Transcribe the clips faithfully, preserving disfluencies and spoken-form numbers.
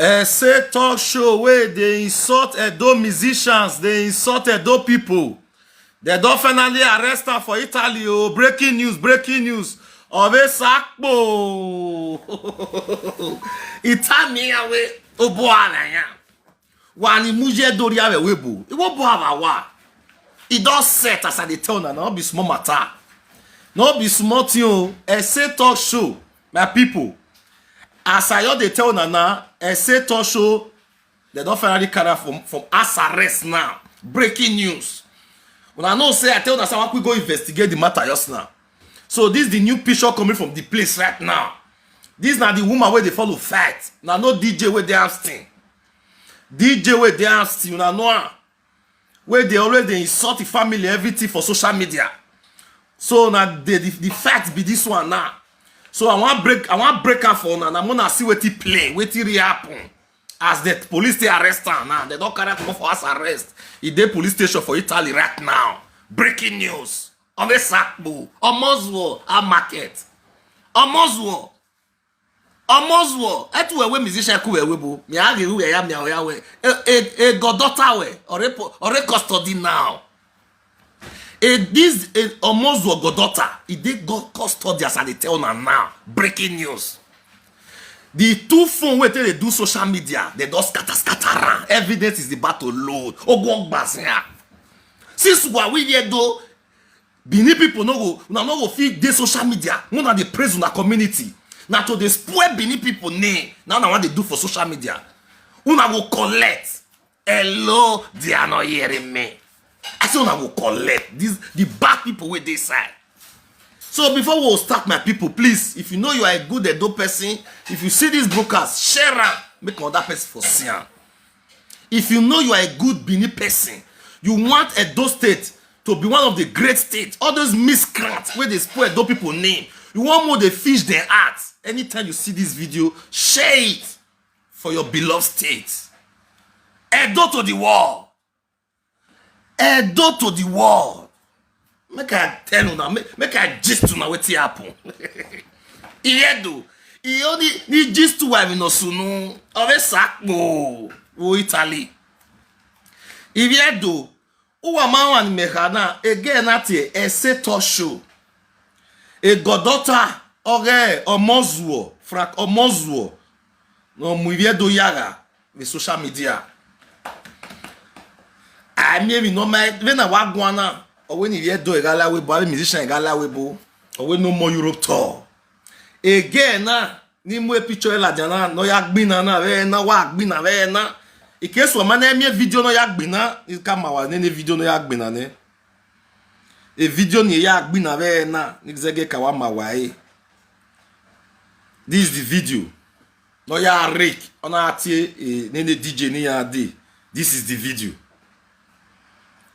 Ese talk show wey dey insult Edo musicians, dey insult Edo people. Dem don finally arrest am for Italy o. Breaking news, breaking news. Ove sakpo. Itamiya we obo alanya. Wani muje dori ave webo. Iwo bo avawa. E don set as I dey tell una, no be small matter. No be small thing o. Ese talk show, my people. As I just dey tell una now, Ese talk show, dem don finally carry am from, from house arrest now. Breaking news. Una know say I tell una say I wan quick go investigate the matter just now. So this is the new picture coming from the place right now. This na the woman wey dey follow fight. Una know D J wey dey Austin. D J wey dey Austin, una know am. Wey dey always dey insult the family, everything for social media. So na the, the, the fact be this one now. So I wan break, I wan break am for una. Na una see wetin play, wetin really happen. As the police take arrest am now, dem don carry am comot for house arrest. E dey police station for Italy right now. Breaking news. Ove sakpo, Omozuo, a market. Omozuo. Omozuo, etu ewe musician ku ewe bo. Mi age u ya mi ya we. E, e, e goddaughter we. Ore po, ore custody now. E this, e Omozuo goddaughter, e dey go custody as I dey tell una now. Breaking news. The two phone wey take dey do social media, dem don scatter, scatter am. Evidence is about to load. Ogun ogbasia. Since wa we here do, Benin people no go, una no go fit dey social media. Una dey praise una community. Na to dey spoil Benin people name. Na una wan dey do for social media. Una go collect. Hello, they are not hearing me. I say una go collect. These the bad people wey dey side. So before we start, my people, please, if you know you are a good Edo person, if you see this broadcast, share am, make another person for see am. If you know you are a good Benin person, you want Edo State to be one of the great states, all those miscreants wey dey spoil Edo people name, you want more dey fish their heart. Anytime you see this video, share it for your beloved state. Edo to the world. Edo to the world. Make I tell una, make, make I gist una wetin happen. Iyedo, e only ni gist wa mi no sunu. Ove sakpo, wo Italy. Iyedo, uwa mawa ni mehana, again ati Ese talk show. E goddaughter, oge Omozuo, Frank Omozuo. No mu Iyedo yaga. The social media. I mean, we no mind when I walk one now, or when you hear do a gala we bo, a musician a gala we bo, or when no more Europe tour. Again, na ni mo picture la jana no ya gbina na we na wa gbina we na. In case wa man e mi video no ya gbina, ni ka ma wa ne ne video no ya gbina ne. E video ni ya gbina we na, ni zege ka wa ma wa e. This is the video. No ya Rick, ona atie e nene D J ni ya de. This is the video.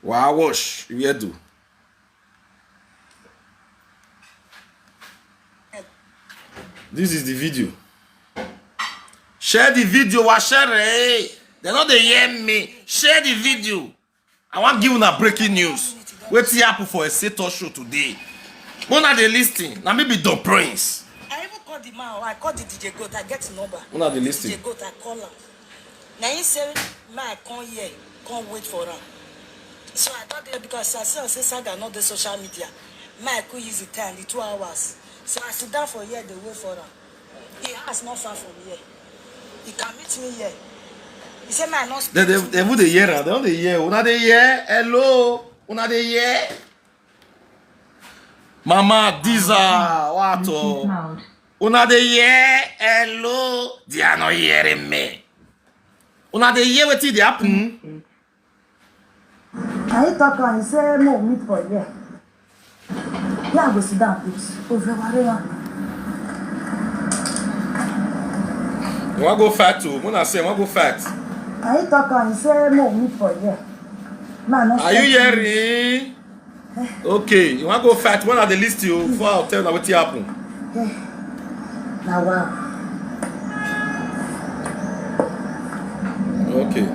Wa watch, we do. This is the video. Share the video, wa share it. They no dey hear me. Share the video. I wan give una breaking news. Wetin happen for Eseto show today? Una dey listen. Na me be Don Prince. I even call the man. I call the D J Goat. I get him number. Una dey listen. D J Goat, I call am. Na him say, "May I come here, come wait for am." So I don dey because I see say Saga no dey social media. May I could use the time, the two hours. So I sit down for here, dey wait for am. He house not far from here. He can meet me here. He say, "May I not speak?" They, they, they, who dey hear am? They no dey hear. Una dey hear? Hello? Una dey hear? Mama Diza, what? Una dey hear? Hello? They are not hearing me. Una dey hear wetin dey happen? Na him talk am, he say, "Mo meet for here." Here I go sit down put. Overware am. You wan go fight o? Una say, you wan go fight? Na him talk am, he say, "Mo meet for here." Are you hearing? Okay, you wan go fight? When I dey list you, before I tell una wetin happen. Na wow. Okay.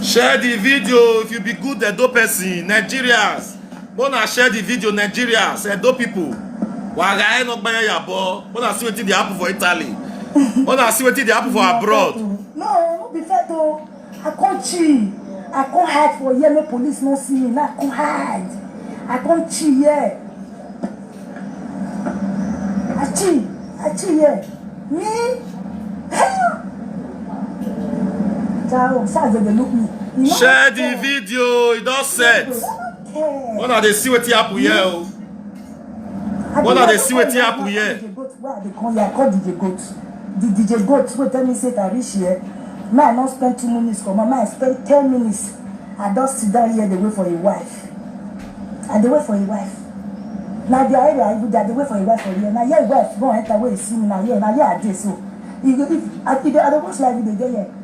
Share the video if you be good Edo person. Nigerians, Mona share the video, Nigeria, say do people. Wagae no gbanya yabo. Mona see wetin dey happen for Italy. Mona see wetin dey happen for abroad. No, no be fair though. I can't cheat. I can't hide for here. No police no see me. Now I can't hide. I can't cheat here. I cheat. I cheat here. Me? Jaro, Saje dey look me. You know Share what the I'm video, e don set. saying? I don't care. Mona dey see wetin happen here o. I What dey are they never see call wetin you happen now, here? D J Goat. Where I dey call you? I call D J Goat. The D J Goat wey tell me say I reach here. May I not spend two minutes come. May I spend ten minutes. I don sit down here dey wait for your wife. I dey wait for your wife. Na their area I even dey, I dey wait for your wife for here. Na here your wife go enter wey you see me na here, na here I dey so. You go, if I, if I dey watch live video dey here.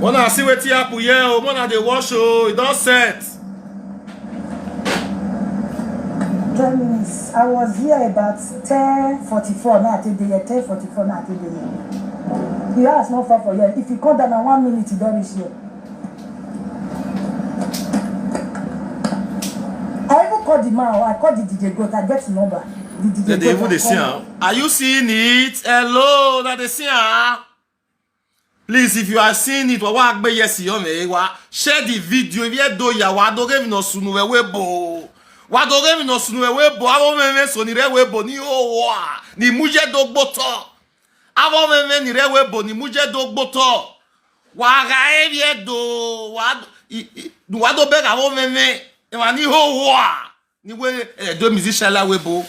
Mona see wetin happen here o. Mona dey watch o. E don set. Ten minutes. I was here about ten forty-four. Now I take dey here. Ten forty-four. Now I take dey here. The house not far for here. If you come down na one minute, you don reach here. I even call the man. I call the D J Goat. I get the number. The D J They dey Goat. even I dey see call am. Are you seeing it? Hello, na dey see am. Please, if you are seeing it, wa wa gbe yes yo me wa share the video. If you do ya wa do give no sunu we webo. Wa do give no sunu we webo. Awo me me so ni re webo ni o wa. Ni muje do gboto. Awo me me ni re webo ni muje do gboto. Wa ga e ye do wa i- i- wa do be ga wo me me. E wa ni ho wa. Ni we eh, do musician la webo.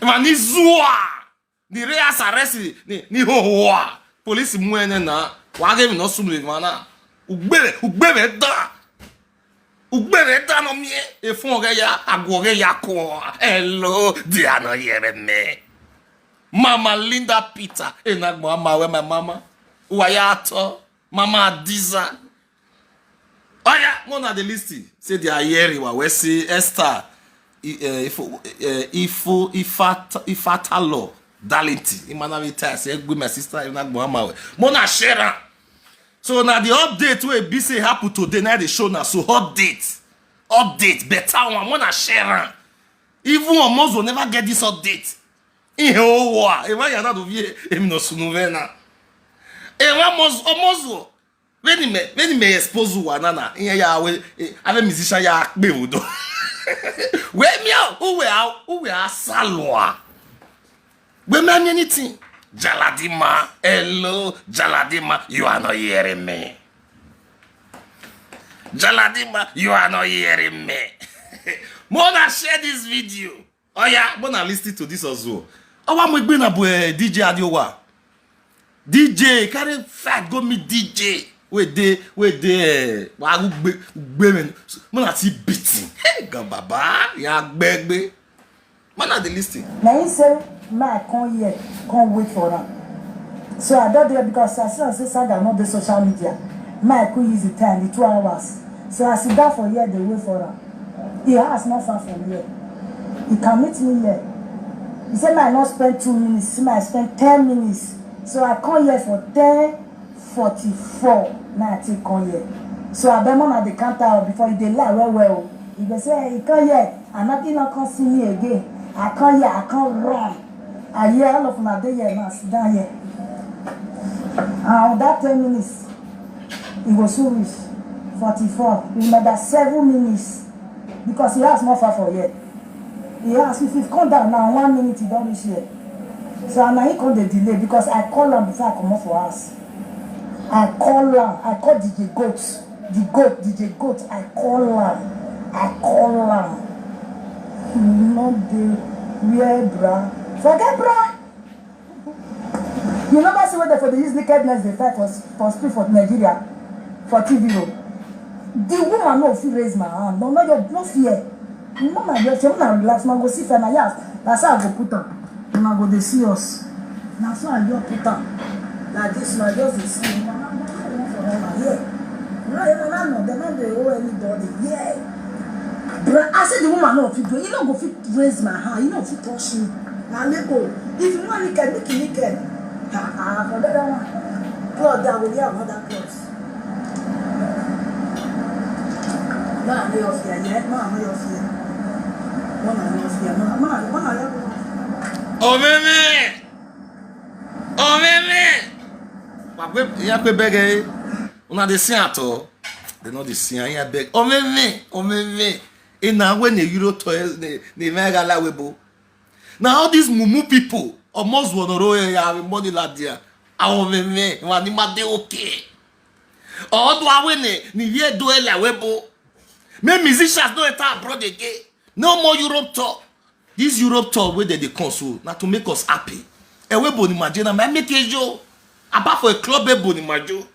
E wa ni zuwa. Ni re asaresi ni ni ho wa. Police mu ene na. Wa give no sunu we na. Ugbere ugbere da. Ugbere da no mi e fun oge ya agu oge ya ko. Hello, dia no yere me. Mama Linda Peter, enagbo ama we my mama. Uwa ya ato, Mama Adiza. Oya, mo na the list. Say they are here, wa we say Esther, I- eh, Ifo, eh, Ifo, Ifata, Ifatalo, Darlington. Imana mi tell say, "Good my sister, enagbo ama we." Mo na share am. So na the update wey be say happen today, na the show na so update, update, better one. Mo na share am. Even Omozo never get this update. Ihe owa, ema ya na do vie, emi no sunu vena. Ema Omozo, Omozo. When me, when me expose wa na na, ihe ya we, eh, ave musician ya pe udo. We mi o, uwe a, uwe a salwa. We me anything. Jaladima, hello, Jaladima, you are not hearing me. Jaladima, you are not hearing me. Mona share this video. Oya, Mona listen to this also. Owa mo gbe na boy D J Adiowa. D J carry fight go meet D J. We dey, we dey. Wa gbe gbe me. Mona see beating. Hey, gan baba, ya gbegbe. Mona dey listen. Na him say make I come here, come wait for am. So I don dey because I see am say Saga no dey social media. Make I come use the time, the two hours. So I sit down for here dey wait for am. He house not far from here. He can meet me here. He say make I not spend two minutes, say make I spend ten minutes. So I come here for ten forty-four na I take come here. So abeg mona dey count out before you dey lie well well o. You go say, "Eh, he come here and nothing no come see me again. I come here, I come run." I hear all of una dey here now, sit down here. And that ten minutes, e go soon reach forty-four. Remember seven minutes because he house not far for here. He house, if he come down now, one minute he don reach here. So na he come dey delay because I call am before I comot for house. I call am, I call D J Goat, the Goat, D J Goat, I call am, I call am. You no dey where bra? Forget bra. You never see whether for the use nakedness they fight for for street for Nigeria for T V room. The woman no fit raise my hand. No, no, you no fear. No, my girl, you na relax. Una go see for my house. That's how I go put am. Una go dey see us. Na so I just put am. Like this, na just dey see. Una no dey for her here. No, no, no, no. Dem no dey owe anybody. Yeah. Bra, I say the woman no fit do. You no go fit raise my hand. You no fit touch me. Na lego. If you want naked, make you naked. Ah, ah, for that one. Cloth that will wear another cloth. Mama no your fear, yeah? Mama no your fear. Mama no your fear. Mama, mama, mama, yeah. Omeme! Omeme! Wakwe, ya kwe beg eh. Una dey see at all. They no dey see, ya beg. Omeme, omeme. Ina we ne euro to ne ne mega la webo. Now all these mumu people almost wanna roll ya money la dia. Omeme, wa ni ma dey okay. All do awene ni ye do ele webo. Make musicians no enter abroad again. No more Europe tour. This Europe tour wey dem dey come so na to make us happy. Ewe boni majena ma make ejo. Apart for a club e boni majo.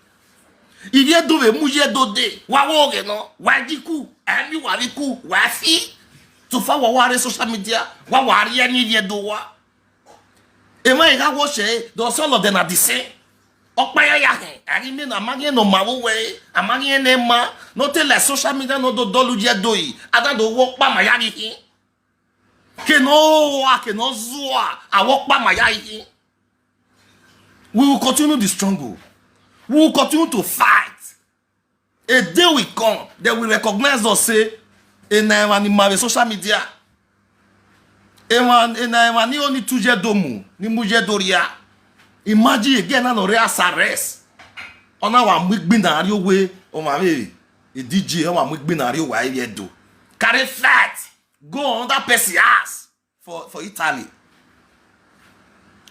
If you do we mu ye do de. Wa wo ge no. Wa jiku. Ami wa riku. Wa fi. To fa wa wa re social media. Wa wa ri ani ye do wa. Ema ega wo se. Those all of them are the same. Okpaya ya he. Ani me na magi no ma wo we. Amagi ne ma. No tell like social media no do dolu je do yi. Ada do wo pa ma ya ri he. Ke no wa ke no zua. Awo pa ma ya ri he. We will continue the struggle. We will continue to fight. A day will come, they will recognize us say e na ema ni mare social media. Ema e na ema ni oni tuje domu, ni muje doria. Imagine again na no re asares. Ona wa migbi na ari owe, o ma re e D J, wa migbi na ari owe ye do. Carry fat, go another person house for for Italy.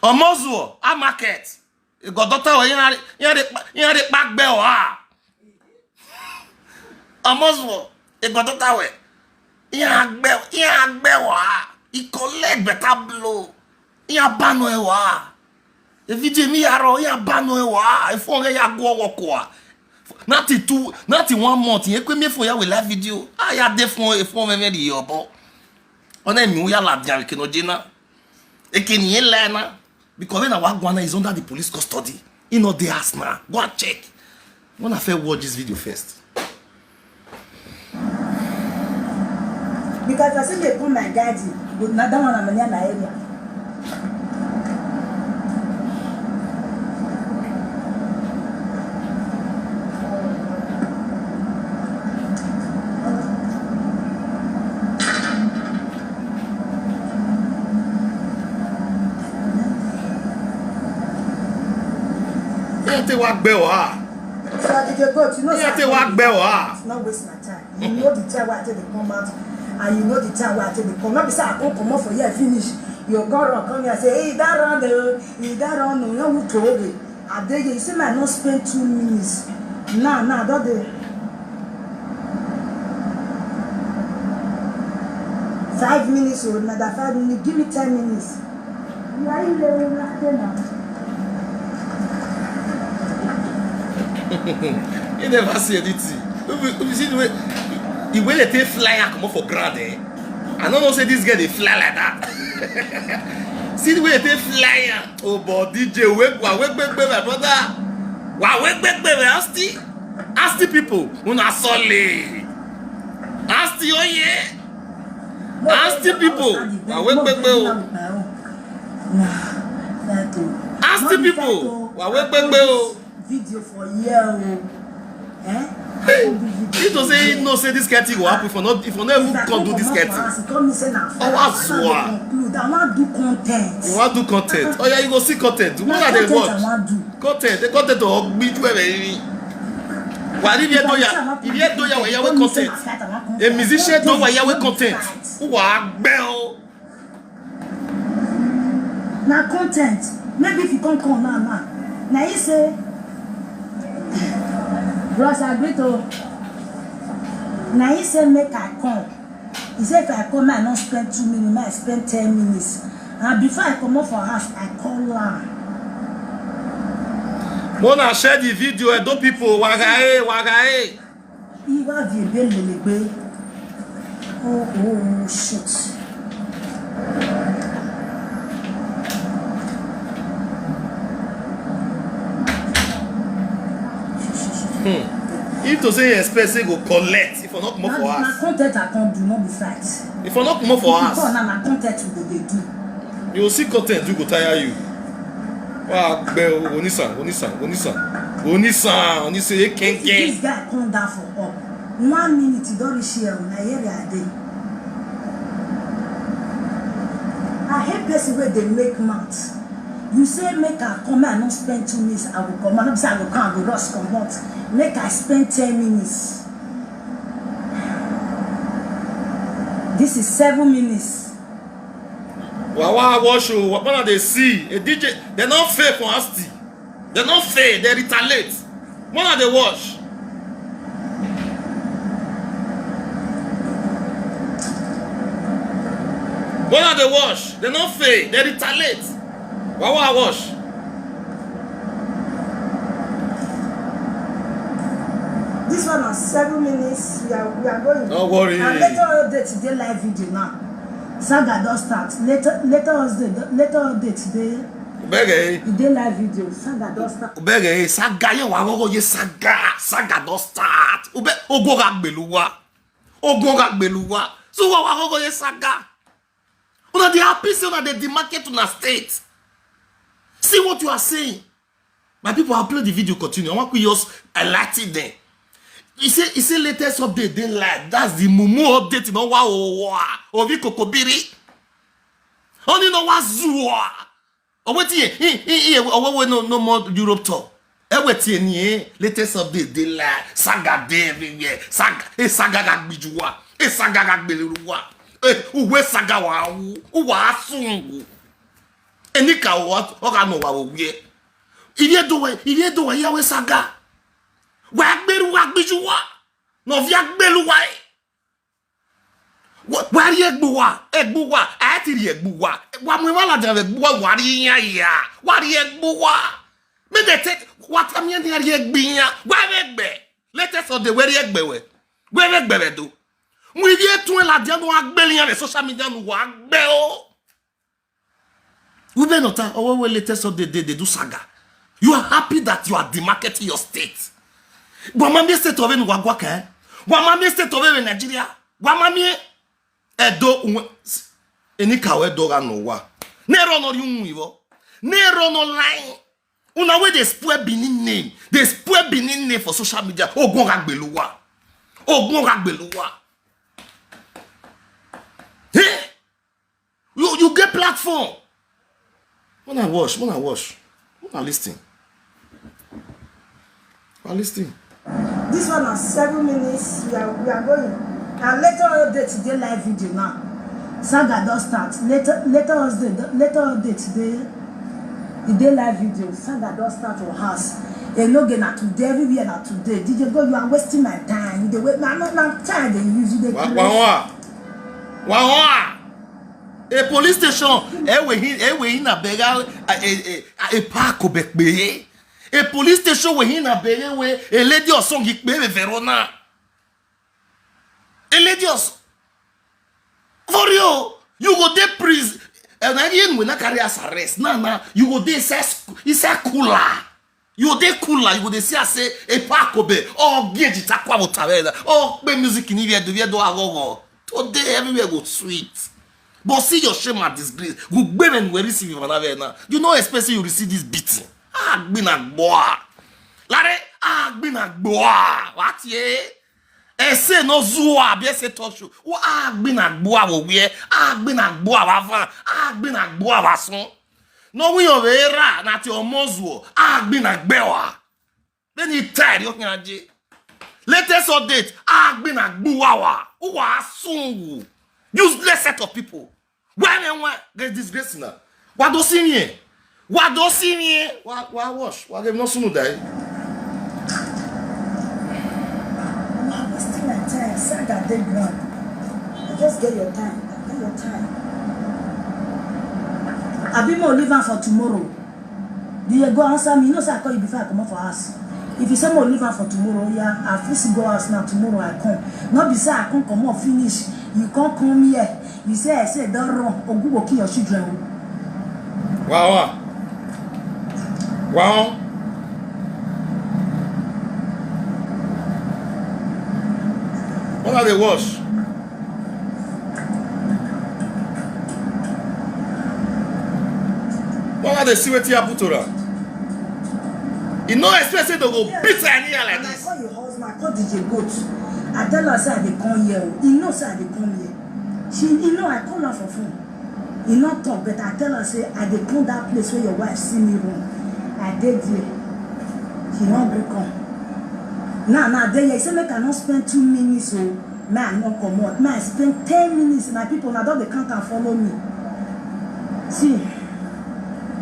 Omozuo, a market. Igodota we yan yan de yan de pa gbe o ha. Omozuo, igodota we. Yan gbe yan gbe o ha. He collect better blow. Yan bano e wa. E video mi yaro yan bano e wa. E phone ya go wo kwa. Nati two, nati one month. Ye kwe mi phone ya we live video. Ah ya de phone e phone me me di yobo. Ona mi ya la dia ke no jena. Eke ni ele na. Because when Awagwana is under the police custody, he no dey house now. Go and check. When I first watch this video first. Because I say they come my daddy, but na that one I'm near my area. Ihe te wa gbe o ha. So I dey go, you know. Ihe te wa gbe o ha. No waste my time. You know the time wey I take dey come out, and you know the time wey I take dey come. No be say I come comot for here finish. You go run come here say, "Hey, that run o, hey, that run o." No, who told you? I dey here. You see me, I no spend two minutes. Now, now, I don dey five minutes o, another five minutes. Give me ten minutes. You are in the room right there now. You never see anything. If you, if you see the way the way they take fly and come up for ground, eh? I don't know say this girl dey fly like that. See the way they take fly am. Oh, but D J, wake wa wake wake wake my brother. Wa wake wake wake my Asti. Asti people, una solid. Asti oye. Asti people, wa wake wake wake o. Asti people, wa wake wake wake o. Video for here o. Eh? Hey, you to say no say this kind thing go happen if I not if I not even come do this kind thing. Come say na. Oh, I swear. Conclude. I wan do content. You wan do content? Oh yeah, you go see content. What are they Content I watch? wan do. Content. The content of me do everything. Why if you do ya? If you do ya, we ya we content. A musician do we ya we content. Who are bell? Na content. Maybe if you come come now now. Na he say, Bros, I agree to. Na he say make I come. He say if I come, I no spend two minutes, I spend ten minutes. And before I comot for house, I call am. Mona share the video, Edo people. Wagae, wagae. Iwa vie be lele gbe. Oh, oh, shit. Hmm. If to say you expect say go collect, if I not come up for Na us, content I come do, no be fight. if I not come up for Because us, na na content we go dey do. you will see content you go tire you. Wa gbe o, onisa, onisa, onisa, onisa, onisa, e If this kenge. Guy come down for up, One minute e don reach here o, na here I dey. I hate person wey dey make mouth. You say make I come, make I no spend two minutes, I go comot. No be say I go come, I go rush comot. Make I spend ten minutes. This is seven minutes. Wawa wash o, una dey see a D J, dem no fail for Asti. Dem no fail, dem retaliate. Una dey watch. Una dey watch, dem no fail, dem retaliate. Wawa wash. This one na seven minutes. We are, we are going. No worry. And later update today live video now. Saga don start. Later, later update, later update today. Ubege. E dey live video. Saga don start. Ubege, Saga, ye wa gogo ye Saga. Saga don start. Ube, ogo ga gbeluwa. Ogo ga gbeluwa. So wa wa gogo ye Saga. Una dey happy say una dey demarcate una state. See what you are saying. My people, I'll play the video continue. I want we just highlight it there. He say, he say latest update dey live. That's the mumu update. No wa o wa ovi kokobiri. Only no wa zuwa. Oh wait here. He he he. Oh wait no no more Europe tour. Eh wait here ni eh. Latest update dey live. Saga dey everywhere. Saga. Eh Saga ga gbijuwa. Eh Saga ga gbeluwa. Eh uwe Saga wa wu. Uwa asungu. Enika wa oga no wa wo wie. Ivie do we, ivie do we ya we Saga. Wa gberu wa gbiju wa. No via gbelu wa. Wa ri egbu wa, egbu wa, a ti ri egbu wa. Wa mu wa la de egbu wa, wa ri ya ya. Wa ri egbu wa. Me de te, wa ta mi ni ri egbi ya. Wa we gbe. Latest update we ri egbe we. We we gbe we do. Mu ivie tun la de no agbeli ya le social media no wa gbe o. Women of time, our latest of the day, they do saga. You are happy that you are demarcating your state. Wamami state of Enugu, eh? Wamami state of Nigeria. Wamami Edo, Enika Edo ga no wa. Nero no yun ivo. Nero no line. Una wey dey spoil Benin name, dey spoil Benin name for social media. Ogun Ragbeluwa. Ogun Ragbeluwa. Hey! You you get platform. When I watch, when I watch, when I listen, I listen. This one na seven minutes. We are we are going. And later on update today live video now. Saga don start. Later later update later update today. E dey live video. Saga don start for house. Enoge na today, everywhere na today. D J Go, you are wasting my time. You dey wait. Na na time dey use you dey. Wa wa wa. Wawa! A police station, ewe hin ewe hin na bega a a a park obekpe. A police station we hin na bega we a lady or song ikpe we Verona. A lady or song. For real, you go dey prison. And again we na carry as arrest. Now now you go dey inside inside cooler. You dey cooler, you go dey see I say a park obe or geji takwa wotavela or pe music ni viedo viedo agogo. Today everywhere go sweet. But see your shame and disgrace. Go gbe men we receive you na vena. You know especially you receive this beating. Ah gbina gboa. Lare ah gbina gboa. What ye? Ese no zuwa bi ese toshu. Wo ah gbina gboa wo wie. Ah gbina gboa wa van. Ah gbina gboa wa sun. No we over era na ti omozuo. Ah gbina gbewa. Then he tired yo kinaje. Latest update. Ah gbina gboa wa. Uwa asungu. Useless set of people. Why me why get disgrace na? Wa do see me. Wa do see me. Wa wa wash. Wa get no sunu die. Una wasting my time. Saga dey ground. I just get your time. I get your time. Abi mo leave am for tomorrow. Do you go answer me? You know say I call you before I comot for house. If you say mo leave am for tomorrow, yeah, I fit still go house now. Tomorrow I come. No be say I come comot finish. You come come here. You say I say don run. Ogun go kill your children. Wawa. Wawa. Una dey watch. Una dey see wetin happen to am. E no expect say dem go beat am anyhow like this. Call D J Goat. I tell her say I dey come here o. E know say I dey come here. She, e know, I call her for phone. E no talk, but I tell her say I dey come that place where your wife see me run. I dey there. She no gree come. Now, now, I dey here. He say make I no spend two minutes o. Make I no comot. Make I spend ten minutes. My people, una don dey count am follow me. See,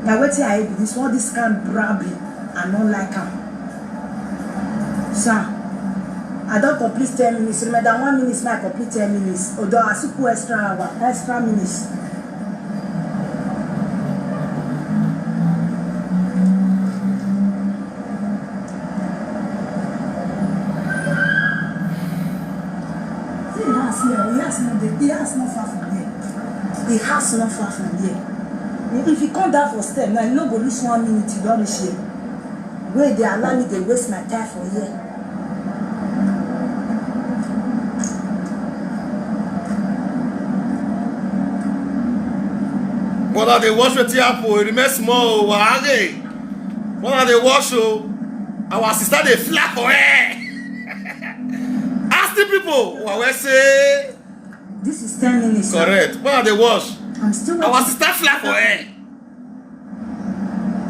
na wetin I hate be this, all this kind brabbing, I no like am. Sir, I don complete ten minutes. Remember, one minute, make I complete ten minutes. Although I still put extra hour, extra minutes. See, the house here, the house no dey, the house no far from here. The house no far from here. If you come down for step now, you no go reach one minute, you don reach here. Wey dey allow me dey waste my time for here. But I dey watch wetin happen o, e remain small o, wahale. When I dey watch o, our sister dey fly for air. Asking people, wa we say This is ten minutes. Now. Correct. When I dey watch, I'm still waiting. Our sister fly for air.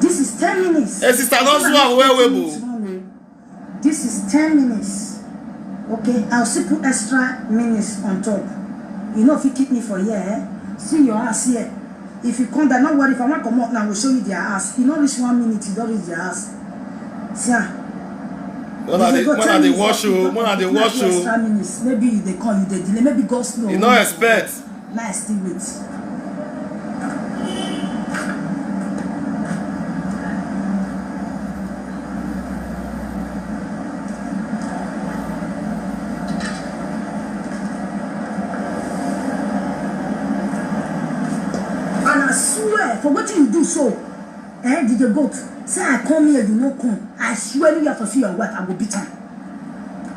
This is ten minutes. Hey, sister, don't swallow well, well, boo. This is ten minutes. Okay, I'll still put extra minutes on top. You know, if you keep me for here, eh? See your ass here. If you come down, no worry. If I want come out now, we'll show you their ass. You not reach one minute, you don't reach their ass. See, ah. When I dey watch you, when I dey watch you. Extra minutes. Maybe you dey call, you dey delay. Maybe go slow. You no expect. Nice, still wait. And I swear, for wetin you do so, eh, D J Goat, say I come here, you no come. I swear, anywhere for see your wife, I go beat am.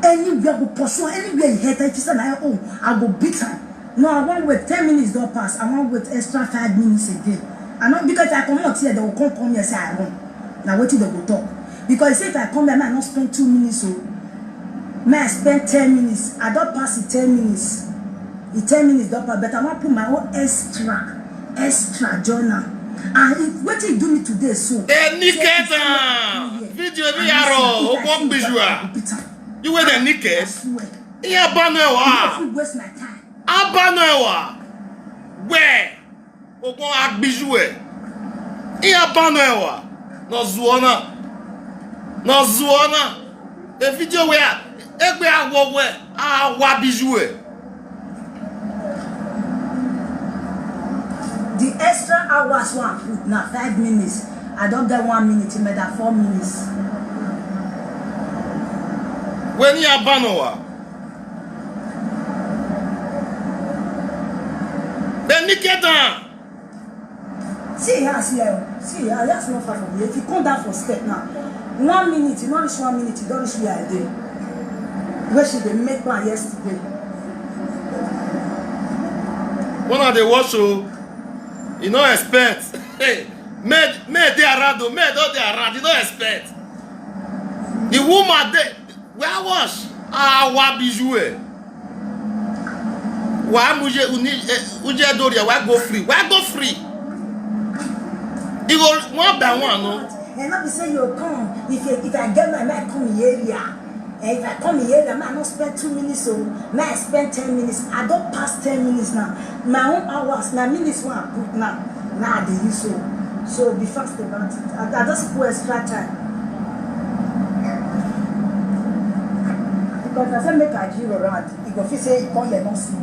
Anywhere go pursue, anywhere you head, if you say na your own, I go beat am. No, I wan wait. Ten minutes don pass. I wan wait extra five minutes again. I no, because if I comot here, they go come come here say I run. Na wetin they go talk. Because say if I come here, make I no spend two minutes o. Make I spend ten minutes. I don pass the ten minutes. The ten minutes don pass, but I wan put my own extra, extra join am. And it, wetin you do me today so? They naked am. Video, video, yaro. Ogbon gbijua. You wey dey naked. I swear. Ihe abano ewa. You no fit waste my time. Abano ewa. Where? Ogbon agbijue. Ihe abano ewa. No zuona. No zuona. A video where egbe awo we awa bijue. The extra hours wey I put na five minutes. I don get one minute, make that four minutes. When you abano wa. Then naked am. See, yeah, see, yeah, see, yeah, that's not far from here. If you come down for step now, one minute, you not reach one minute, you don't reach where I dey. Where she dey make plan yesterday. When I dey watch o, you no expect. Hey, men, men dey around o, men don dey around, you no expect. The woman dey, where wash? Ah, wa bijue. Wa muje uni, eh, uje doria, wa go free, wa go free. You go one by one, no? And not be say you come. If you, if I get my mind come here, yeah. And if I come here, I might not spend two minutes, so now I spend ten minutes. I don't pass ten minutes now. My own hours, my minutes one I put now. Now I dey use so. So be fast about it. I, I just put extra time. Because I said make I give around. You go feel say you come here, not see.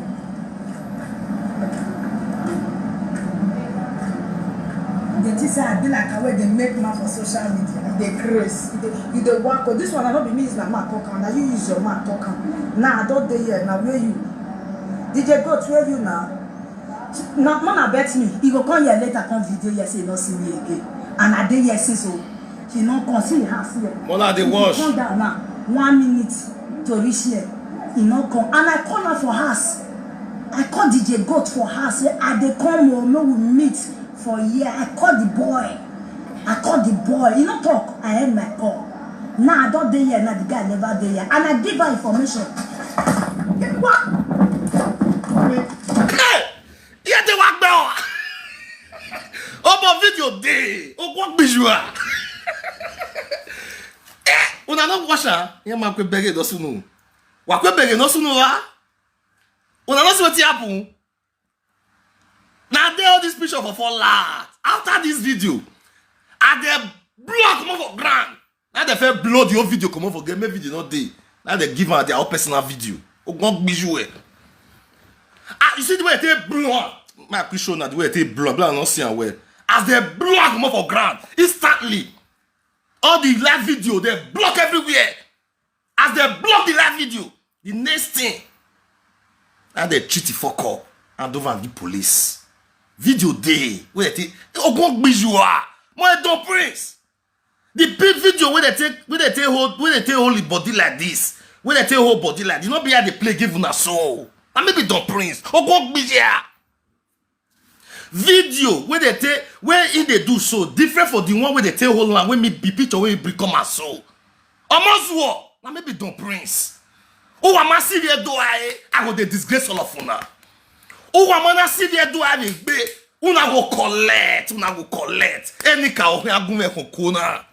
The thing say I be like I wey dey make man for social media. You dey craze. You dey, you dey work. Oh, this one I no be me use my mouth talk am. Na you use your mouth talk am. Now I don dey here. Now where you? D J Goat, where you now? Now man, I bet me. He go come here later, come video here, say he no see me again. And I dey here since, so he no come. See him house here. Mola dey wash. He come down now. One minute to reach here. He no come. And I call her for house. I call D J Goat for house. Say, I dey come o, make we meet for here. I call the boy. I call the boy. He no talk. I end my call. Now I don dey here. Now the guy never dey here. And I give her information. Eh, una no watch am. Yeah, man, kwe bege no sunu. Wa kwe bege no sunu wa. Una no see wetin happen. Na there all this picture for fall out. After this video, I dey blow comot for ground. Now they fit blow the whole video comot for game. Make video no dey. Now they give am their own personal video. Ogun gbiju eh. Ah, you see the way they blow am. My quick show na the way they blow am. Blow am, no see am well. As they blow am comot for ground, instantly, all the live video they block everywhere. As they block the live video, the next thing, now they treat the fuck up and over the police. Video dey wey they take Ogun gbiju ah. Mo don prince. The big video wey they take wey they take hold wey they take hold the body like this, wey they take hold body like this, no be how they play give una so. Na me be don prince. Ogun gbiju ah. Video wey they take wey he dey do so different for the one wey they take hold am wey me be picture wey he bring come out so. Omozuo, na me be don prince. Uwa ma si vie do ai, I go dey disgrace all of una. Uwa ma na si vie do ai be gbe, una go collect, una go collect. Any ka o agun me ko na.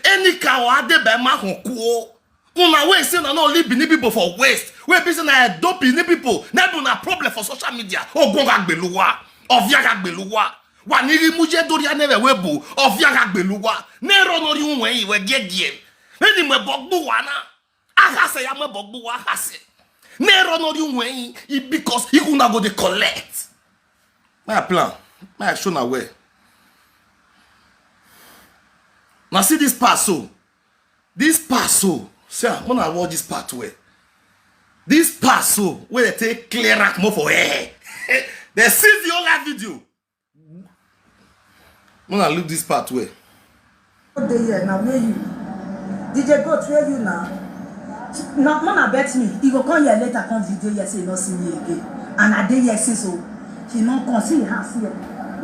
Any ka o ade be ma ko. Una wey say una no leave Benin people for waste. Wey be say na Edo Benin people na be una problem for social media. Ogun ga gbeluwa, ovia ga gbeluwa. Wa ni ri muje dori anere we bu, ovia ga gbeluwa. Ne ro no ri unwe yi we gegie. Eni me bogbu wa na. Ahase ya me bogbu wa ahase. Ne ro no ri unwe yi, because iku na go dey collect. My plan, my show na where. Now see this part so. This part so. See, I'm gonna watch this part where. This part so where they take clear rack more for air. They see the whole live video. When I look this part where. Dey here now, where you? D J Goat, where you now? Now, man, I bet me. He go come here later, come video here, say he no see me again. And I dey here, say so. He no come, see him house here.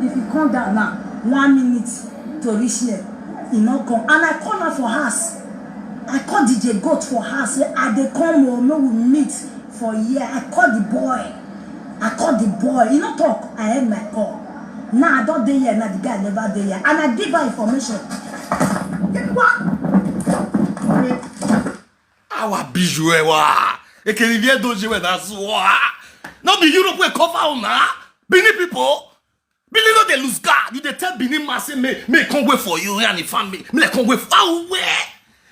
If he come down now, one minute to reach here, he no come. And I call am for house. I call D J Goat for house, say, "I dey come o, make we meet for here." I call the boy. I call the boy. He no talk. I end my call. Now I don dey here, now the guy never dey here. And I give her information. Get what? Awa biju ewa. Ekerivie doji we na suwa. No be Europe we cover una. Benin people. Benin no dey lose guard. You dey tell Benin man say me me come wait for you and the family. Me like come wait for where?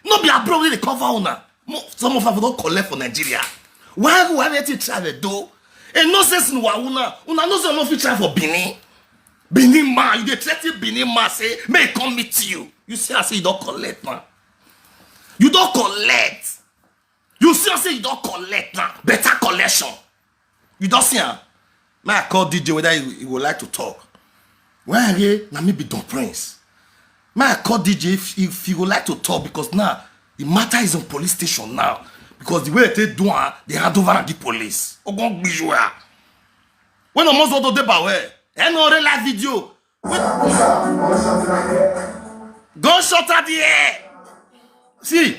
No be abroad wey dey cover una. Mo- Some of us don collect for Nigeria. Why go why wetin try dey do? E no sense una una una no say una fit try for Benin. Benin man, you dey threaten Benin man say make e come meet you. You see, I say you don collect now. You don collect. You see, I say you don collect now. Better collection. You don see am? May I call D J whether he, he would like to talk? When I hear, na me be Don Prince. May I call D J if, if he would like to talk, because now the matter is in police station now. Because the way they do am, they hand over the police. Ogun gbiju ya. When almost all the ba we, e no re live video. Gunshot at the air. See,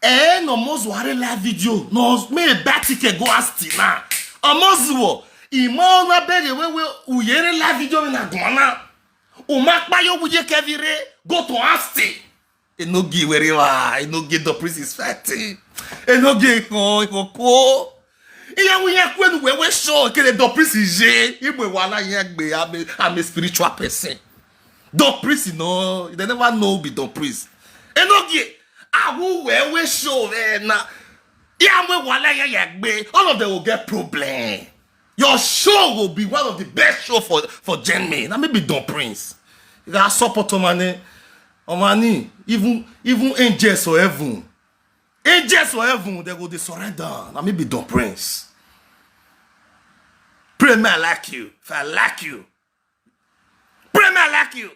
eh, no more Zuware live video. No, me back ticket go ask Tina. Almost wo. Ima ona bere we we uyere live video na gona. Uma pa yo wuye kevire go to ask. Enogi wherever, Enogi the priest is fighting. Enogi ko ko ko. Iya we ya kwenu we we show ke the priest je. Ibo wala ya gbe. I'm a, I'm a spiritual person. The priest, no, they never know be the priest. Enogi, awu we we show we na. Iya we wala ya ya gbe. All of them will get problem. Your show will be one of the best show for for Gen Me. Na me be Don Prince. You got support on my name, on my knee. Even even angels for heaven, angels for heaven, they go dey surrender. Na me be Don Prince. Pray me I like you. If I like you, pray me I like you.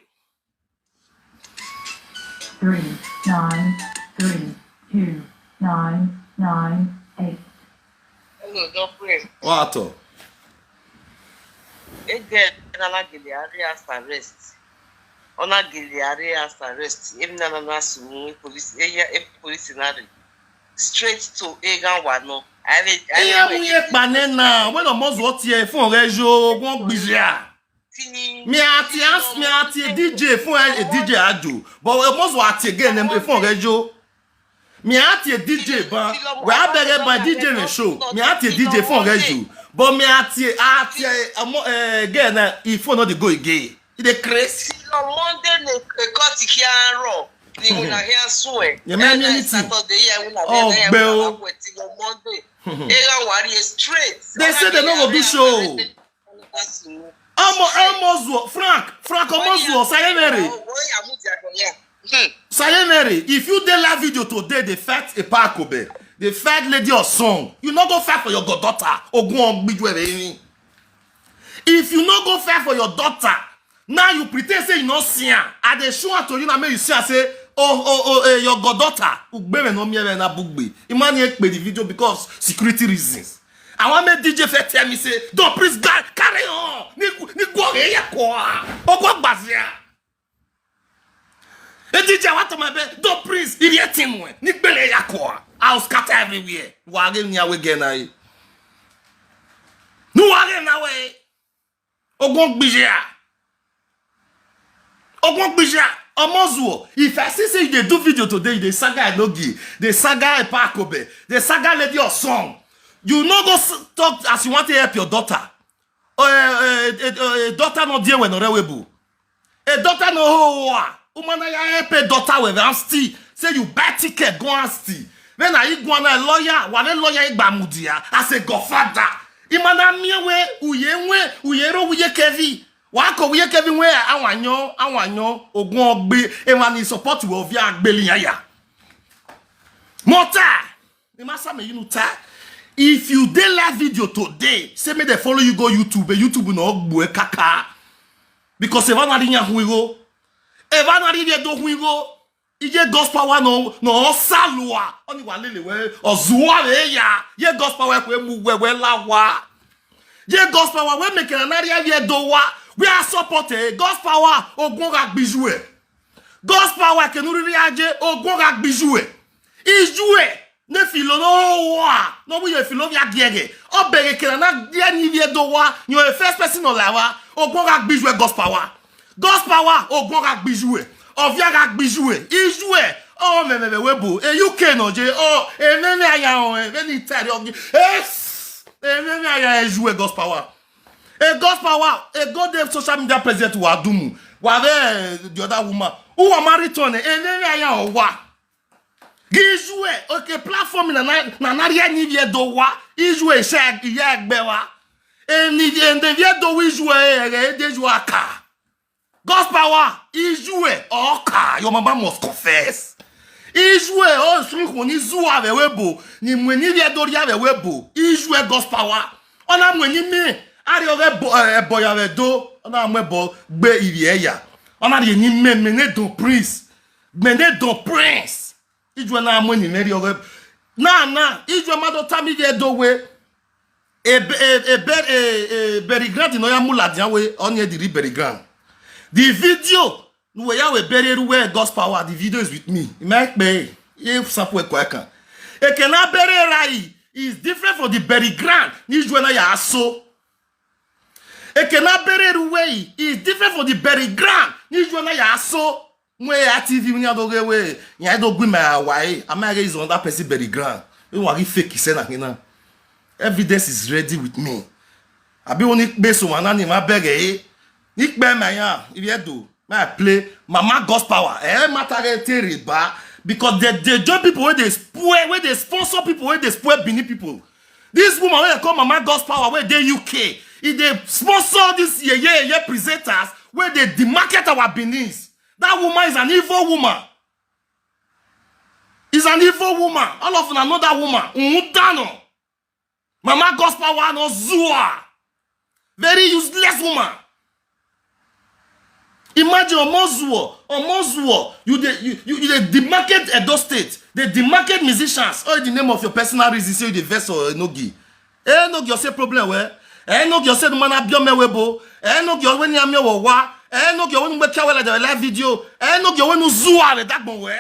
Three nine three two nine nine eight. Hello, Don Prince. What? Ege na la gele area as arrest. Ona gele area as arrest. Em na na na su police. Eya e police na re. Straight to Egan Wano. I re I Iya mu ye kpane na. When almost what here phone re jo won gbije a. Tini Me ati as me ati a D J fún ẹ, a D J ajo. But we must wa ati again, em fún ẹ jo. Me ati a D J ban. We abere ban D J me show. Me ati a D J fún ẹ jo. But me ati ati ọmọ eh, again na if no dey go again. E dey craze. Till on Monday na cut here and raw. Till una here swear. Yeah, man, anything. Saturday here una Oh, here. bell. Till on Monday. Area wari straight. They say they no go do show. Omo Omozuo, Frank, Frank Omozuo, Sayemere. Sayemere, if you dey live video today, they fight Epa Akobe, they fight Lady Osun. You no go fight for your goddaughter. Ogun Ogbiju Ebe. If you no go fight for your daughter, now you pretend say you no see am. I dey show am to you now, make you see am say, oh, oh, oh, eh, your goddaughter. Ugbere no mere na bugbe. Imani ekpe the video because security reasons. I wan make D J first tell me say, don't please guy, carry on. Ni ni go here kwa. Ogo gbazia. E D J wa to my bed. Don't please. If you team when ni gbele ya kwa. I'll scatter everywhere. Wa ge ni awe ge na yi. Nu wa ge na we. Ogun gbije a. Ogun gbije a. Omozuo. If I see say you dey do video today, you dey saga Enogie, dey saga Epa Akobe, dey saga Lady Osun. You no go s- talk as you want to help your daughter. Uh, uh, uh, uh, daughter no dear when orewebu. A daughter no ho wa. Umana ya help a daughter with am still. Say you buy ticket go and still. When I go and a lawyer, what a lawyer igbamudia as a godfather. Imana mi we uye we uye ro uye kevi. Wa ko uye kevi we awanyo awanyo ogun ogbe e ma ni support we ovia agbeli yaya. Mota. The master may you know tag. If you dey live video today, say make dem follow you go YouTube, eh, YouTube no gbu e kaka. Because if I not in your huigo, if I not in your do huigo, ije gospel wa no no salwa. Oni wa lele we ozuwa we ya. Ye gospel wa kwe mu we we la wa. Ye gospel wa we make an area ye do wa. We are support e gospel wa ogun ga gbijue. Gospel wa kenuriri aje ogun ga gbijue. Ijue ne filo no wa no we ye filo via giege. Obere kena na dia ni vie do wa. You a first person no lawa. Ogun ga gbijue gospel wa. Gospel wa ogun ga gbijue. Ovia ga gbijue. Ijue. Oh me me me webo. E U K no je. Oh e me me aya o e me ni tari ogi. Yes. E me me aya e jue gospel wa. E gospel wa e go dey social media president wa dumu wa ve the other woman who wa marry to ne e me me aya o wa. Gijue okay platform na na na na ria ni vie do wa. Ijue sha ya gbe wa. E ni vie de vie do wi jue e e de jue aka. Gospel wa ijue oka your mama must confess. Ijue o sri ko ni zuwa ve webo ni mwe ni vie do ria ve webo. Ijue gospel wa. Ona mwe ni me ari o ve bo e bo ya ve do. Ona mwe bo gbe iri eya. Ona ri ni me me ne don prince. Me ne don prince. Ijue na mwe ni me ri o ve. Na na ijue ma do tami vie do we. E be e e be e e Berry Grand no ya mula dia we oni e diri Berry Grand. The video we ya we bury we gospel wa the video is with me. Ime pe ye sapu e ko e kan. E ke na bury rai is different from the Berry Grand ni jue na ya so. E ke na bury we is different from the Berry Grand ni jue na ya so. Mwe ya T V nya do ge we nya do gwi ma wa e ama ge is on that person Berry Grand. We wa gi fake se na hina. Evidence is ready with me. Abi oni pe so wa na ni ma bere e. Ni pe ma ya if you do ma play mama gospel power e matter get tere ba because they dey join people wey dey spoil wey dey sponsor people wey dey spoil Benin people. This woman wey dey call mama gospel power wey dey U K e dey sponsor this yeye yeye presenters wey dey demarket our Benin. That woman is an evil woman. Is an evil woman. All of una know that woman. Unhun dano. Mama gospel wa no zua. Very useless woman. Imagine Omozuo, Omozuo, you dey you, you, you dey demarket Edo State, dey demarket musicians, all in the name of your personal reason say you dey vex for Enogie. Enogie say problem we. Enogie say no mana biome webo. Enogie we ni amio wo wa. Enogie we ngbe kawela de live video. Enogie we no zua le dagbon we.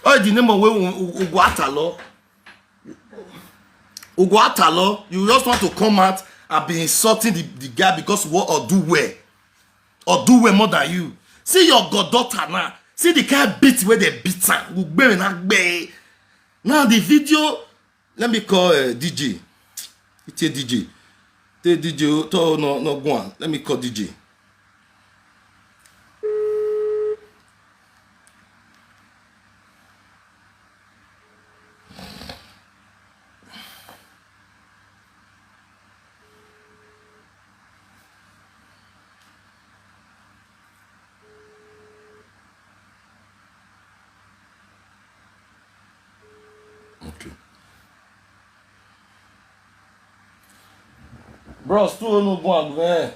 All in the name of we Ugwatalo. Ugwatalo, you just want to come out I be insulting the, the guy because what or do well. Or do well more than you. See your goddaughter now. See the kind beat where they beat her. Ugbere na gbe. Now the video, let me call uh, D J. It's a D J. Tell DJ, oh, to no, no, go on. Let me call D J. Okay. Bros, tu no go and eh.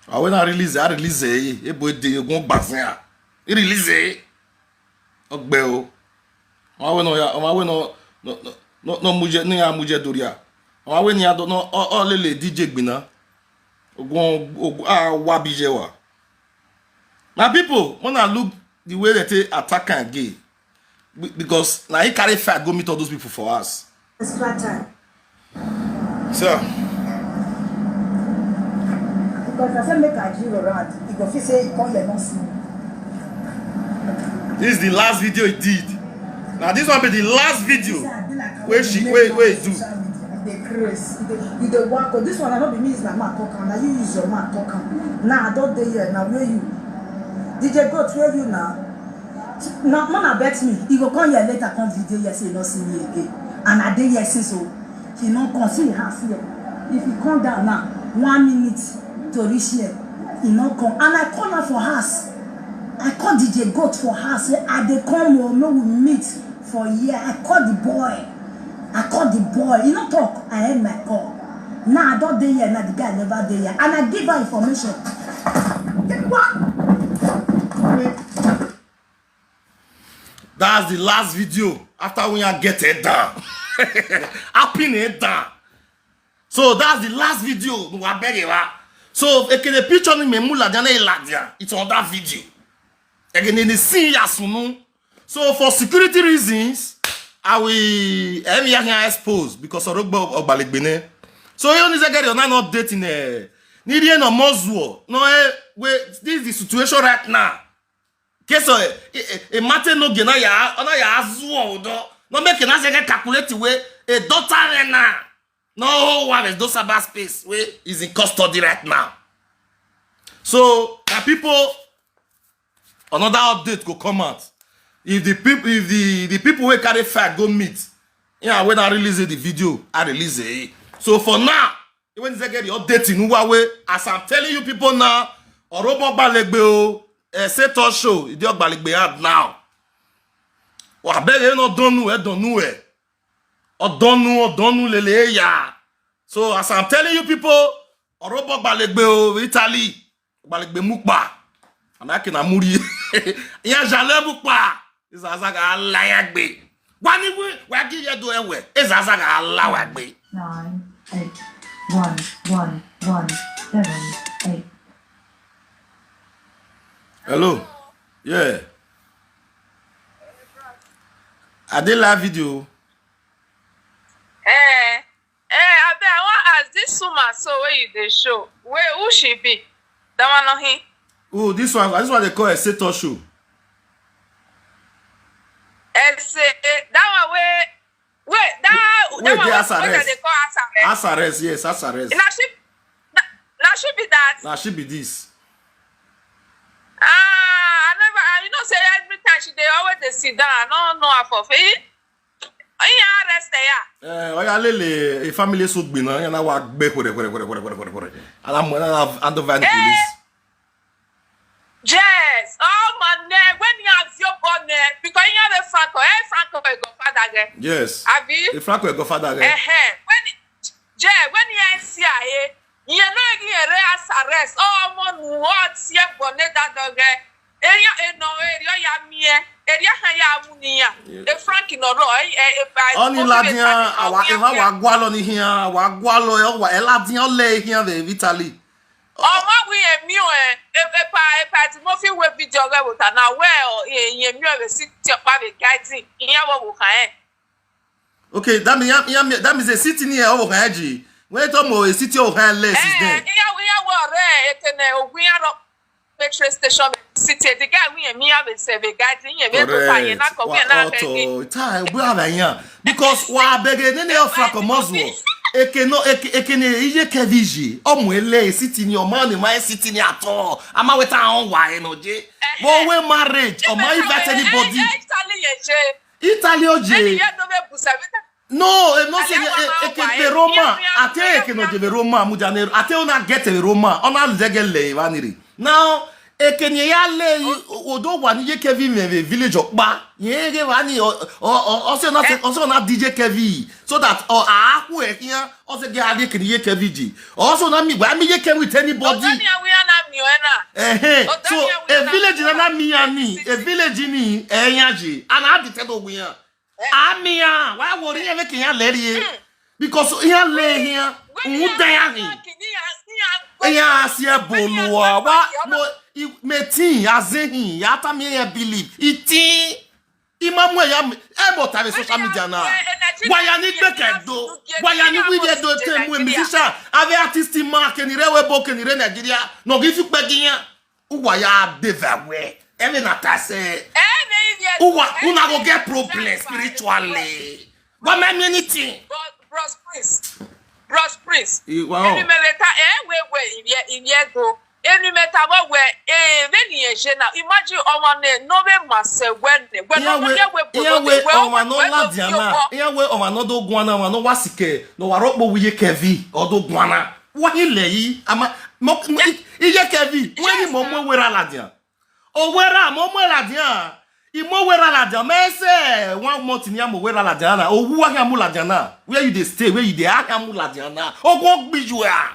I when I release, I release eh, eh boy dey go gbazia. He release eh. Ogbe o. Ọmọ awe no ya, ọmọ awe no no no no no muje no ya muje doria. Ọmọ awe ni ado no o o lele D J gbina. Ogun ogun a wa bi je wa. My people, when I look the way they take attack and gay, be- because now he carry fire go meet all those people for us. Extra time. So Because I said make I drill around. He go feel say he come here not see me. This is the last video he did. Now this one be the last video. Say I be like I wey want she to make wey money wey on do. Social media. You dey craze. You dey you dey wacko. This one I no be me use my mouth talk am. Na you use your mouth talk am. Now I don dey here. Now where you? D J Goat, where you now? Now man I bet me. He go come here later. Come video here say he no see me again. And I dey here since so. He no come see house here. If he come down now, one minute to reach here, he no come. And I call am for house. I call D J Goat for house. Say, I dey come o, make we meet for here. I call the boy. I call the boy. He no talk. I end my call. Now I don dey here. Now the guy never dey here. And I give her information. Take what? That's the last video. After we are get it down. Happy it down. So that's the last video. No, I beg you. Ah. So ekele picture ni memu ladia na ladia. It's on that video. Again, in the scene yasunu. So for security reasons, I will emi ya expose because Orogbo Ogbalegbene. So you only get your nine update in a Nidian or Mozuo. No, eh, wait, this is the situation right now. Keso e mate no gena ya ona ya azuo odo. No make na say calculate we a daughter na. No one is those cyber space wey is in custody right now. So my people, another update go come out. If the people if the the people wey carry fire go meet, yeah, when I release the video, I release it. So for now, when they get the update in Uwawe, as I'm telling you people now, Orobo Gbalegbe o, eh, Seto show, Idi Ogbalegbe out now. Wa bere no donu e donu e. Odonu odonu lele ya. So as I'm telling you people, Orobo Gbalegbe o, Italy, Gbalegbe mukpa. Anaki na muri. Ya jale mukpa. Izaza ga ala ya gbe. Wani wi wa gi ye do ewe. Izaza ga ala wa gbe. Nine, eight, one, one, one, seven, eight. Hello. Yeah. I did live video. Eh, eh, I bet I want ask this woman so where you dey show. Where who she be? That one on him. Oh, this one, this one they call a Seto show. And say that one where wait, that Wait, that one they where, where they call Asares. Asares, yes, Asares. Now she, now, now she be that. Now she be this. Ah, I never. I, you know, say every time she dey always dey sit down. I don't know her for face. Oyin arrest ya. Eh, oya lele, a family so gbina, ya na wa gbe kore kore kore kore kore kore kore. Ala mo na ando van police. Yes, oh my name. When you have your born name, because you have a Franco, eh? Franco, a godfather again. Yes. Abi? A Franco, a godfather again. Eh, eh. When, yeah, when you see I, you know, you arrest. Oh, man, what? Yeah, bonnet that dog, eh? Area eno area ya mie area ha ya amu ni ya. Yeah. E Frank no ro e e pa. Oni ladin awa e ma wa gwa lo ni hian wa gwa lo e wa e ladin o le hian ve Vitali. Ọmọ wi emi o e e pa e ka ti mo fi we video re wo ta na we o, ye mi o we si ti o pa be guiding. Iyan wo wo kan e. Okay, that means, yeah, yeah, that means the city near over Haji. When you talk about a city of high less is Eh, there. Iyan wo, iyan wo re, e te ne ogun iyan ro petrol station city. The guy we mi have a survey guiding. Ye be to pa ye na ko we na ke. Time we have a yan because wa bege ne ne ofra ko mozwo. Eke no eke eke ne iye keviji. Omo ele city ni o ma ni ma city ni at all. Ama we ta on wa e no je. Wo we marriage o ma invite anybody. Italy ye je. Italy o Ẹni je. Yẹn tó fẹ́ bù sẹ́fẹ́. No, e no say Àlẹ́ àwọn e- máa eke wà ẹ́. be Roma. Yẹn fi hàn Ate eke no je be Roma mu jane. Ate ona get be Roma. Ona zege le vaniri. Now eke ni ya le odo wa ni ye kevi me be village okpa. Ye ge wa ni o o o se na se o se na D J kevi so that o a ku e kiyan o se ge ali eke ni ye kevi ji. O se na mi wa mi ye kevi with anybody. Ọ̀gá ni àwọn yàrá mi ò ẹ̀ náà. Ehe. Ọ̀gá So ni àwọn a yàrá village mi na ò na ẹ̀ mi ani a village ni e yan ji and a di te do gun yan. Ami ya wa wo ri e me ke yan le ri e. Because yan le yan. Un da ya ni. Yan si e bolu wa wa mo i- me tin ya ze hin ya ta mi e believe. Itin. Imamu ya e mo ta social media na. Wa ya ni pe ke do. Wa ya ni we de do te mu e musician. Ave artist ma ke ni re we bo ke ni re Nigeria. No gi fi pe gi yan. Uwa ya de va we. Eve na ta se. Uwa una go get problem spiritually. Wa me me anything. Bros Prince. Bros Prince. Iwa Enu me ta e we we iye iye go. Enu me ta go we e ve ni e je na. Imagine ọmọ ne no be ma se we ne. We no Iyawe we we bo iyawe ọma no ladiana. Iyawe ọma no do guana ọma no wasike. No wa ropo wiye kevi o do guana. Wa ile yi ama mo iye kevi. When mo mo we ra ladian. O we ra mo mo ladian. Imo we ra ladian. Me se one month ni mo we ra ladian. O wu wa mu ladian. Where you dey stay? Where you dey? A mu ladian. O go gbiju a.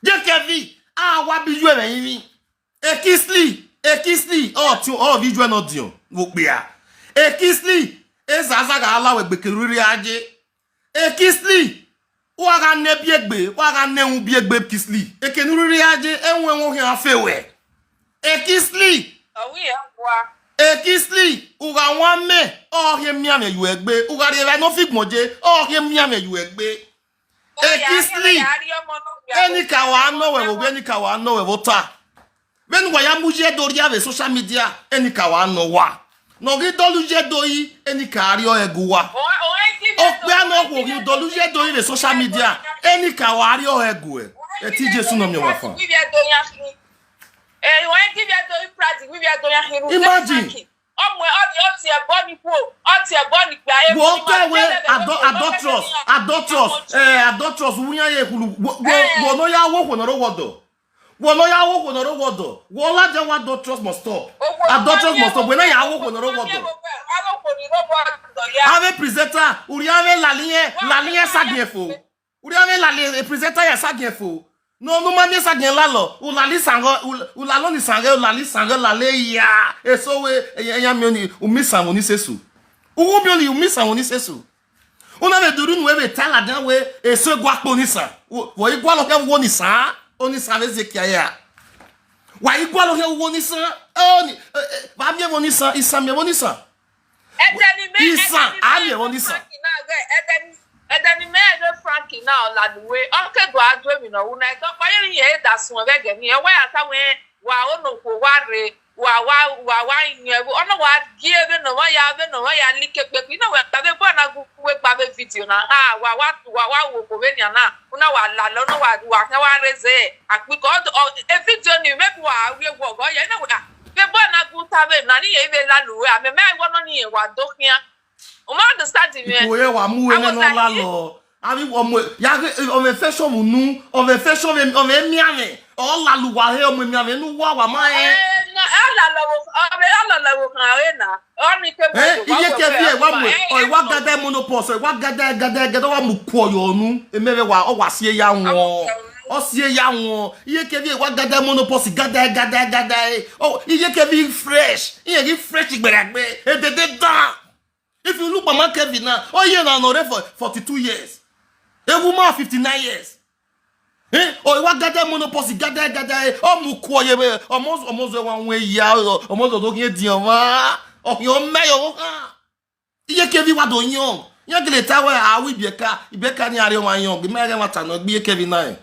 Je kevi. A wa bi ju e me yin. Ekisli, Ekisli, o ti o vi ju e no dion. Wo pe a. Ekisli, e zaza ga ala we gbe ke riri aje. Ekisli, wa ga ne bi egbe, wa ga ne un bi egbe Kisli. E ke nu riri aje, e won won he afe we. Ekisli, Awi ya kwa. Ekisli, u ga wa me, o he mi ame yu egbe, u ga re no fi gbon je, o he mi ame yu egbe. Ekisli, eni ka wa no we wo eni ka wa no we wo ta. When wa ya mu je do ri ave social media, eni ka wa no wa. No gi dolu je do yi, eni ka ri o egu wa. O pe ano wo gi dolu je do yi ve social media, eni ka wa ri o egu e. E ti Jesu no mi wa fan. Eh, wọ́n ti fi ẹ̀dọ́ yín practice, wíwí ẹ̀dọ́ yín ahiru. Imagine. Ọmọ ẹ̀ ọ̀dì ọ̀tí ẹ̀bọ́ ni kú o, ọ̀tí ẹ̀bọ́ ni gbà ẹ̀. Wo pe we adulterous, adulterous, eh adulterous. Wo yan ye kulu. Wo wo no ya wo ko no ro wodo. Wo no ya wo ko no ro wodo. Wo la je wa adulterous must stop. Adulterous must stop. We na ya wo ko no ro wodo. Ave presenter, uri ave laliye, laliye sagiefo. Uri ave laliye presenter ya sagiefo. No no ma mi sagie lalo. Ulali sango, ulalo ni sango, ulali sango lale ya. Eso we ya mi oni umi sango ni sesu. Uwu mi oni umi sango ni sesu. Una ve duru nu eve tala dan we eso gwa po ni san. Wo igwa lo ke wo ni san. Oni san ve ze kia ya. Wa igwa lo ke wo ni san. Oni va mi wo ni san, isan mi wo ni san. Isan, ami e wo ni san. Edeni me edo Frankie na oladuwe. Oke go adu mi no una eto pa yin ye da sun ve ge ni e wa ya ta we wa o no ko wa re wa wa wa wa yin e wo ono wa gi e ve no wa ya ve no wa ya like pe pi no we ta ve bo na gu we pa ve video na ha wa wa wa wa wo ko ve ni na una wa la lo no wa wa ke wa re ze akpi ko e video ni me wa wi e wo go ye na wa ve bo na gu ta ve na ni ye ve la lu we ame me wo no ni ye wa do kian. O ma understand me? Ipo ye wa mu we no la lo. Abi wo mo ya ge o ve fe so mu nu, o ve fe so ve o ve mi ave. O la lu wa he o mo mi ave nu wa wa ma e. Na ala lo wo, o ve ala lo wo kan re na. O ni ke bo. Eh, iye ke bi e wa mu. O wa gada monopause, o wa gada gada gada wa mu ko yo nu. E me ve wa o wa si e ya won. O si e ya won. Iye ke bi e wa gada monopause gada gada gada e. O iye ke bi fresh. Iye ki fresh gberagbe. E de de dan. If you look Mama Kevin now, oh yeah, now no for forty-two years. A woman of fifty-nine years. Eh? Oh, you want gather monopause, gather, gather. Eh? Oh, mukwoye, eh, almost, almost one way ya, almost don't get the one. Oh, you may, oh, ah. Iye kevi wa do young. Young le ta wa, ah, we be ka, be ka ni are one young. Me ga wa ta no, be kevi nine.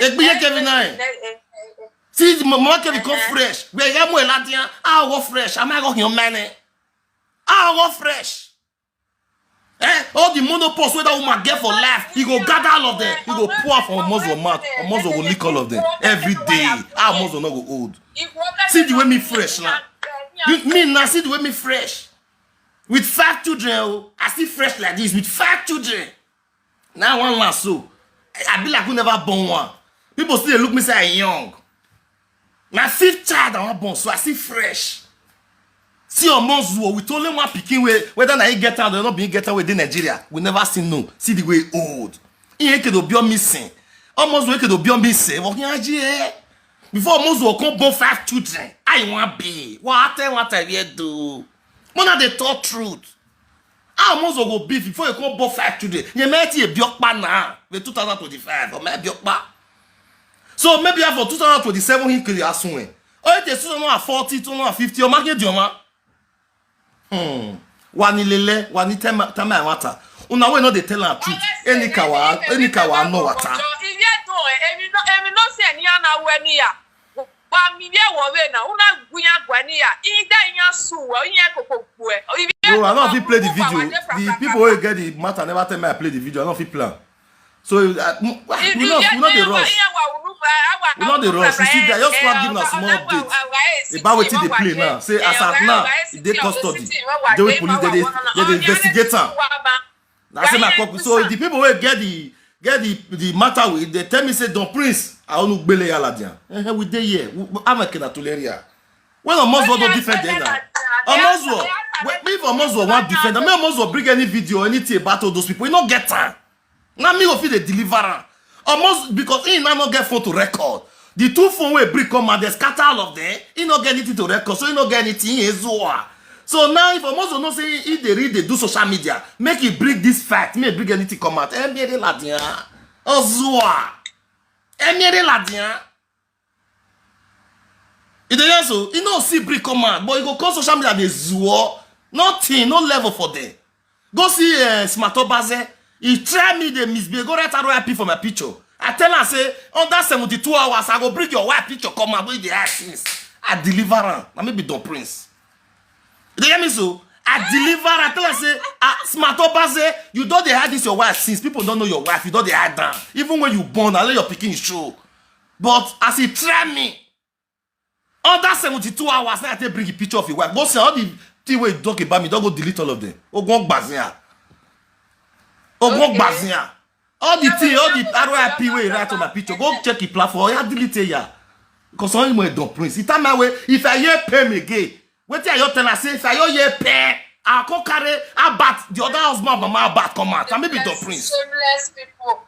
Eh, be kevi nine. See, the mama kevi come fresh. We ga mo la dia, ah, go fresh. Am I go young man? Ah, go fresh. Eh, all the monopause wey that woman get for life, he go gather all of them, he go pour for Omozo mouth, Omozo go lick all of them every day. How Omozo no go old? See the way me fresh now. You, me now, see the way me fresh. With five children, oh, I still fresh like this with five children. Now one last so, I be like who never born one. People still dey look me say I young. Na fifth child I wan born, so I still fresh. See Omozuo with only one pikin wey, whether na he get am or not be he get am, wey dey Nigeria, we never see no. See the way he old. He ain't kedo bio missing. Omozuo kedo bio missing. What can I do? Before Omozuo come born five children, I wan be. What I want I wear do. Mona dey talk truth. How Omozuo go be before you come born five children? You may be a biokpa now, with two thousand twenty-five, or may biokpa. So maybe for two thousand twenty-seven, he could ask when. Oh, it is two thousand forty, two thousand fifty, or market your man. Hmm. Wani lele, wani tema, tema wata. Una we no dey tell am truth. Any kawa, any kawa no wata. Èmi no, èmi no ṣe ní àná wẹ níyà. Wa mi ye wo we na, una gunya gwani ya. Inde yan su wo, yin koko gbu e. Bro, I don't fit play the video. The people who get the matter never tell me I play the video. I don't fit play am. So, uh, m-, ah, we no, we no dey rush. We no dey rush. You see, they just want give us small update about wetin dey play now. Say, as at now, e dey custody. They with police, they dey, they dey investigate am. I say my copy. So the people wey get the, get the, the matter with, they tell me say, "Don Prince, I only gbele yala dia." Eh, eh, we dey here. We, we, I'm a kena tuleria. When Omozuo don defend them now. Omozuo, we, me for Omozuo wan defend am. Me Omozuo bring any video, anything about all those people. You no get time. Now me go fit dey deliver am. Almost because he now no get phone to record. The two phone wey bring come out, they scatter all of them. He no get anything to record, so he no get anything. He Zua. So now if Omozuo know say he dey read, dey do social media, make he bring this fact, make he bring anything come out. Eh, Mary Ladia. Ozua. Eh, Mary Ladia. You dey hear so? He no see bring come out, but he go call social media dey zuo. Nothing, no level for them. Go see, eh, Smarto Baze. He try me, dey misbehave. Go write R I P for my picture. I tell am say, under seventy-two hours, I go bring your wife picture come out wey dey hide since. I deliver am. Na me be Don Prince. You dey hear me so? I deliver am. I tell am say, ah, Smarto Baze, you don dey hide this your wife since. People don't know your wife. You don dey hide am. Even when you born, I let your pikin show. But as he try me, under seventy-two hours, now I take bring the picture of your wife. Go see all the thing wey you talk about me, don't go delete all of them. Ogun Gbazia. Ogun Gbazia. All the thing, all the R I P wey you write on my picture, go check the platform. Oya delete it, yeah. Because only my Don Prince. He tell my way, if I hear pay me again, wetin I tell am say, if I hear pay, I come carry Albert, the other husband of Mama Albert, come out. And maybe Don Prince. Shameless people.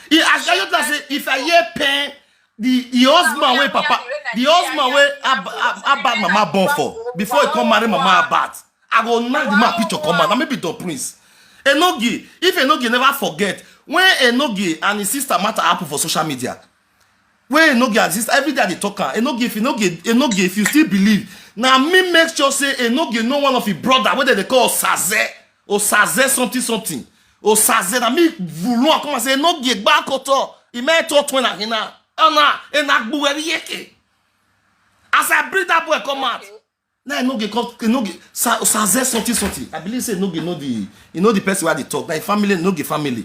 He, I tell you say, if I hear pay, the, the husband wey Papa, the husband wey Ab-, Ab-, Albert Mama born for, before he come marry Mama Albert, I go knock the man picture come out. Na me be Don Prince. Enogie, if Enogie never forget, when Enogie and his sister matter happen for social media, when Enogie and his sister, every day they talk am. Enogie, if Enogie, Enogie, if you still believe, now me make sure say Enogie know one of his brother, whether they call Osaze, Osaze something something, Osaze. Na me vulu come and say Enogie gbakoto. He may talk when I hina. Ana, Enagbu every yeke. As I bring that boy come out, now Enogie come, Enogie, Sa-, Osaze something something. I believe say Enogie know the, you know the person where they talk. Like family, Enogie family.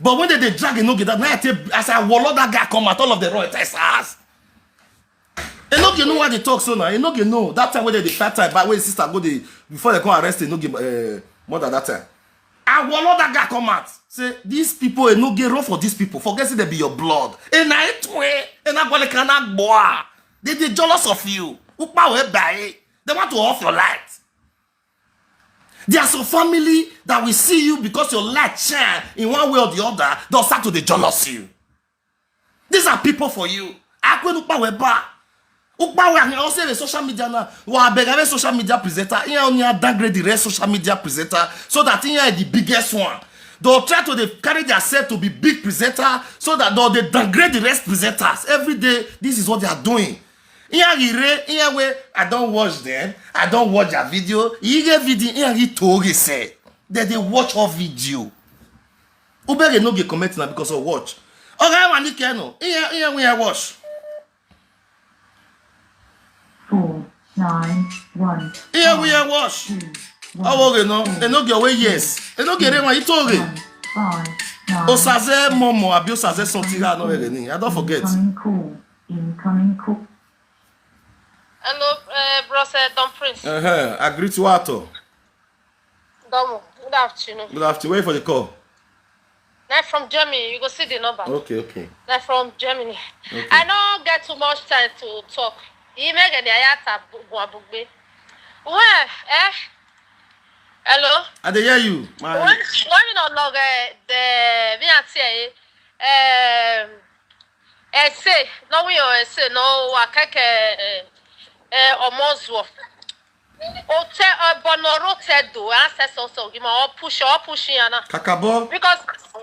But when they, they drag Enogie, that night, as I wallow that guy come out, all of the royal test us. Enogie know what they talk so now. Enogie know. That time when they, they fight time, but when his sister go, they, before they come arrest Enogie, uh, mother that time. I wallow that guy come out. Say, these people, Enogie run for these people. Forget say they be your blood. And I twe, and I gonna cannot boa. They, they jealous of you. Upa we buy. They want to off your light. There are some family that will see you because your light shine in one way or the other, they'll start to dey jealous you. These are people for you. Akwe Ukpa we ba. Ukpa we, I also have a social media now. Well, I beg, I have a social media presenter. Here only I downgrade the rest social media presenter so that here the biggest one. They'll try to dey carry themselves to be big presenter so that they'll dey downgrade the rest presenters. Every day, this is what they are doing. Ihe ahụ ire, ihe where I don't watch them, I don't watch their video. Ihe video, ihe ahụ ito oge say. They dey watch all video. Ubege no get comment na because of watch. Oga Ewanike no, ihe ihe we watch. Four, nine, one, Ihe we watch. two, one, Awo oge no, e no get way yes. E no get re ma ito oge. one, five, nine. Osaze momo abi osaze something I no really need. I don't forget. Incoming call. Incoming call. Hello, uh, Bros. Uh, Don Prince. Uh-huh. I greet you at all. Domo, good afternoon. Good afternoon. Wait for the call. Now from Germany, you go see the number. Okay, okay. Now from Germany. Okay. I don't get too much time to talk. He make any ayata bugbe. Well, eh? Hello? I dey hear you. My When when you no log eh, the me and say um essay, no we on essay, no wa keke eh eh omozuo. O te eh, bonoro te do, I say so so, give me all push, all push yana. Kakabo. Because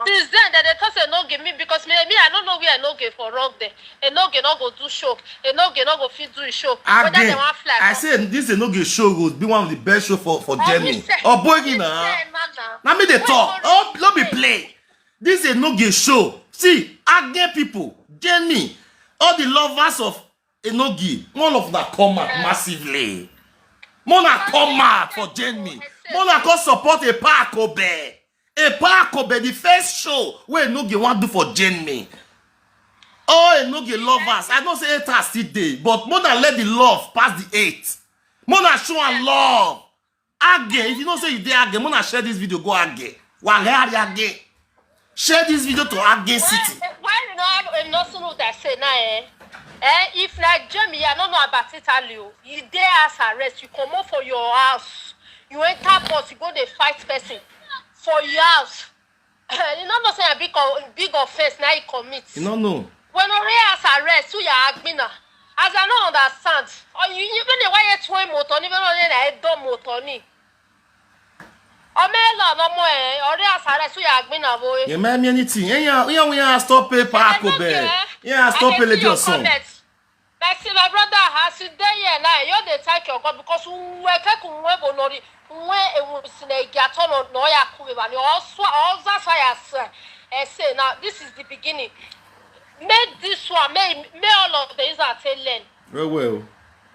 since then, they, they talk say no give me because me, me I don't know where I no give for wrong there. A no give no go do show. A no give no go fit do a show. Whether they Again, want fly. I or- say this is no good show, go be one of the best show for for Oh, Germany. we say- Oh boy, we na. say, man, na. Na me dey Wait, talk. hold Oh, no be play. This is no good show. See, again, people, Germany, all the lovers of Enogi, all of that come out massively. Mona come out for Germany. Mona come support a park obe. A park obe, the first show where Enogi want do for Germany. Oh, Enogi lovers. I know say haters still dey, but Mona let the love pass the hate. Mona show and love. Age, if you know say you dey Age, Mona share this video, go Age. Wagari Age. Share this video to Age City. Why you know I'm not so that say now eh? Eh, if like Jamie, I don't know about Italy. Oh. You dey as arrest, you come up for your house. You enter bus, you go dey fight person for your house. You no know say a big o- big offense now you commit. You no know. When already as arrest, who you agbina? As I don't understand. Or you even the why you twenty motor, even on the head door motor ni. Omelo no more eh, already as arrest, who you agbina boy. You make me anything. Yeah, yeah, yeah, we are stop pay park obe. Yeah, stop pay lady or son. But see, my brother, as you dey here now, you dey thank your God because we take we bonori, we e we sine gato no no ya kuwe ba ni also also fire say. I say now this is the beginning. Make this one, make make all of the Israel take learn. Well, well.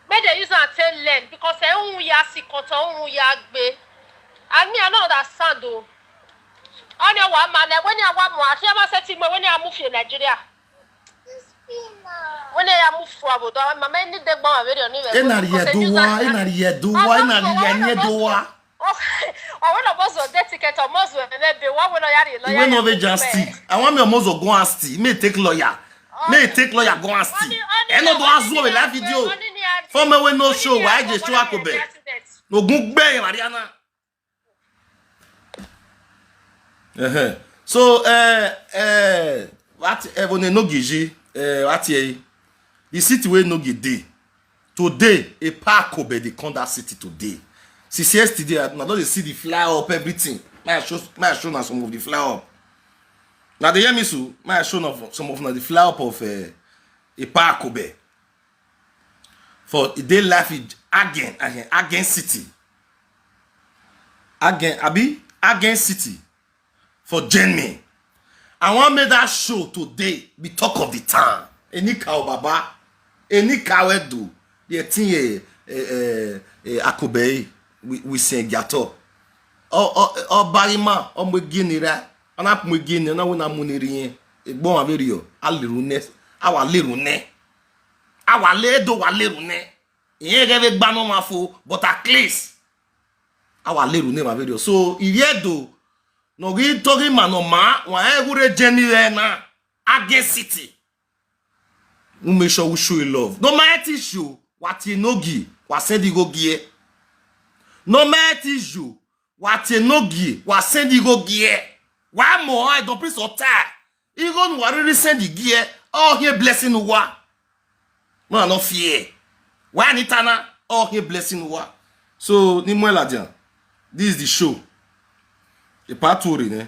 Make the Israel take learn because eh un ya si koto un ya gbe. And me I no understand o. Onye wa ma na when ya wa mo afi ma se ti mo when ya move to Nigeria. When ya move for abodo ma me ni de gbon awere oni we. Enari yedowa, enari yedowa, enari yedowa. Oh, when I was on that ticket, I must went there. Be one when I had a lawyer. Iwe no be just stick. I want me almost go and stick. Me take lawyer. Me take lawyer go and stick. E no do azu we live video. For me we no show why je show akobe. No gun gbe Mariana. Uh-huh. So eh eh what even no giji eh what eh the city wey no dey today a park obe dey come that city today since yesterday I na don dey see the fly up everything may I show may I show na some of the fly up na dey hear me so may I show na some of na the fly up of uh, a park obe for e dey life in Agen Agen Agen city Agen abi Agen city for Germany. I wan make that show today be talk of the town. Enika o baba, Enika wedu, the thing eh eh eh eh, Akobe we we sing gato. O o o barima o mo gini ra. Ana mo gini na we na mo ni ri yen. Egbon averio, a le ru ne, a wa le ru ne. A wa le do wa le ru ne. Iyen ge ve gba no ma fo, but at least a wa le ru ne ma averio. So, iye do no gi togi ma no ma wa e gure jeni re na Agen city. We make sure we show you love. No matter issue, what you no gi, wa send you go gi. No matter issue, what you no gi, wa send you go gi. Why more I don't please or tie. You go no worry send you gi. Oh, here blessing wa. Man, no fear. Why Nitana? Oh, here blessing wa. So, ni mo la dia. This is the show. The part two, ne?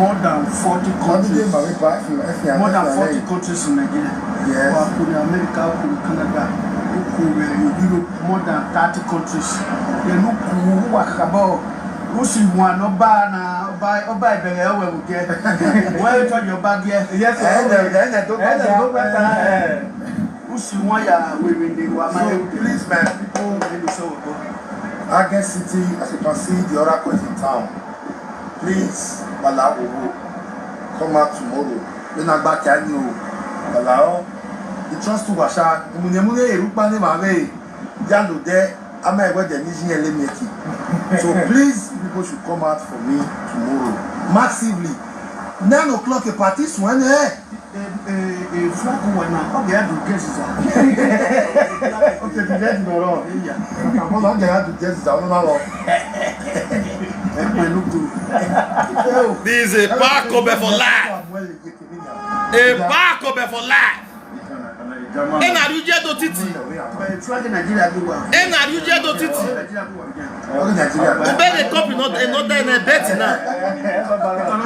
More than forty countries. More than forty countries in Nigeria. Yes. Wa kuri America, wa kuri Canada, wa kuri Europe, more than thirty countries. Then wa kuri wa kabo. Wa si wa no ba na ba o ba ibere o we wo je. Wa to yo ba je. Yes. And then then to Wa si wa ya we we ni wa ma. So please, my people, Agge City, as you can see, the oracle is in town. Please, Balawowo, come out tomorrow. When I back, I know. Balawo, the trust to Washa, Munemune, Rukbani, Mave, Yalo there, Ama, where the Niji Elemeki. So please, people should come out for me tomorrow. Massively. Nine o'clock, a party, when eh? Flag wa na ọ ga-adụ gesiza. Okay, the red no wrong. Kamola ọ ga-adụ gesiza, ọ na wrong. Ekpe n'ukwu. This is a park over for life. A park over for life. Ena ruje do titi. Flag Nigeria go wa. Ena ruje do titi. Ubere copy not another na bet na.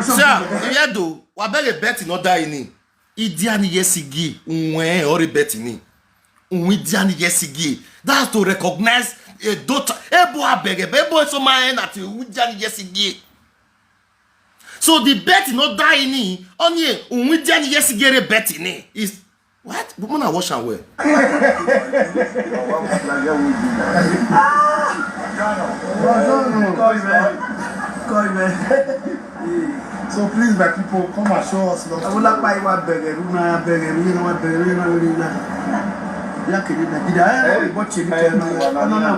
Sir, you hear do? Wa bere bet not die ni. Idiani yesigi unwe ori bet ni. Unwe idiani yesigi. That's to recognize a daughter. Ebo abere, ebo so ma na ti idiani yesigi. So the bet not die ni. Only unwe idiani yesigi re bet ni. Is what? But mona wash am well. Koi man. Koi man. So please, my people, come and show us love. Àwọn lápá yìí wà bẹ̀rẹ̀ rú náà bẹ̀rẹ̀ rú yẹn wà bẹ̀rẹ̀ rú yẹn wà bẹ̀rẹ̀ rú yẹn. Yà kéde Nàìjíríà ẹ̀ ẹ̀ bọ́ tiẹ̀ ní kẹ́hìn náà. Ọ̀nà náà.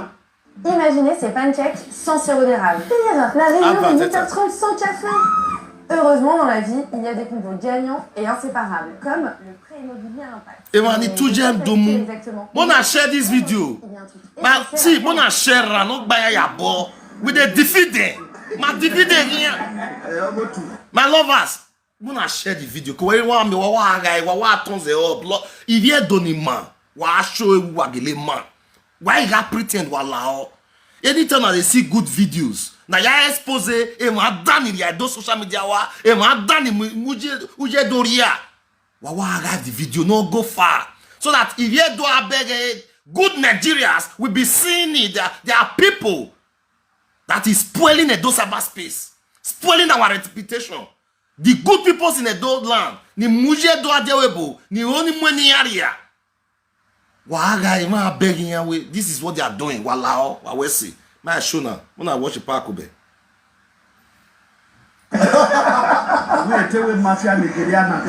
Imaginez ces pancakes sans sirop d'érable. Pire, la réunion de huit heures trente sans café. Heureusement, dans la vie, il y a des combos gagnants et inséparables, comme le prêt immobilier à l'impact. Emma, ni tujẹ domu. Mona share this video. But see, mona share am, no gbaya ya bo. We dey defeat them. Ma defeat them here. My lovers, mona share the video. Ko wa mi wa wa guy wa wa thumbs up. Lo, if you don't man, wa show you wa gele man. Why you got pretend wa lao? Anytime I dey see good videos, na ya expose e ma dani ya do social media wa, e ma dani muje uje doria. Wawa arrive the video, no go far. So that if you do abeg, eh, good Nigerians will be seeing it. There, there are people that is spoiling Edo cyberspace, spoiling our reputation. The good people in Edo land, ni muje do adewebo, ni oni mweni area. Waga ima begging ya we. This is what they are doing. Walao, wawesi. My shona. When I watch the park ube. We are telling mafia Nigeriana.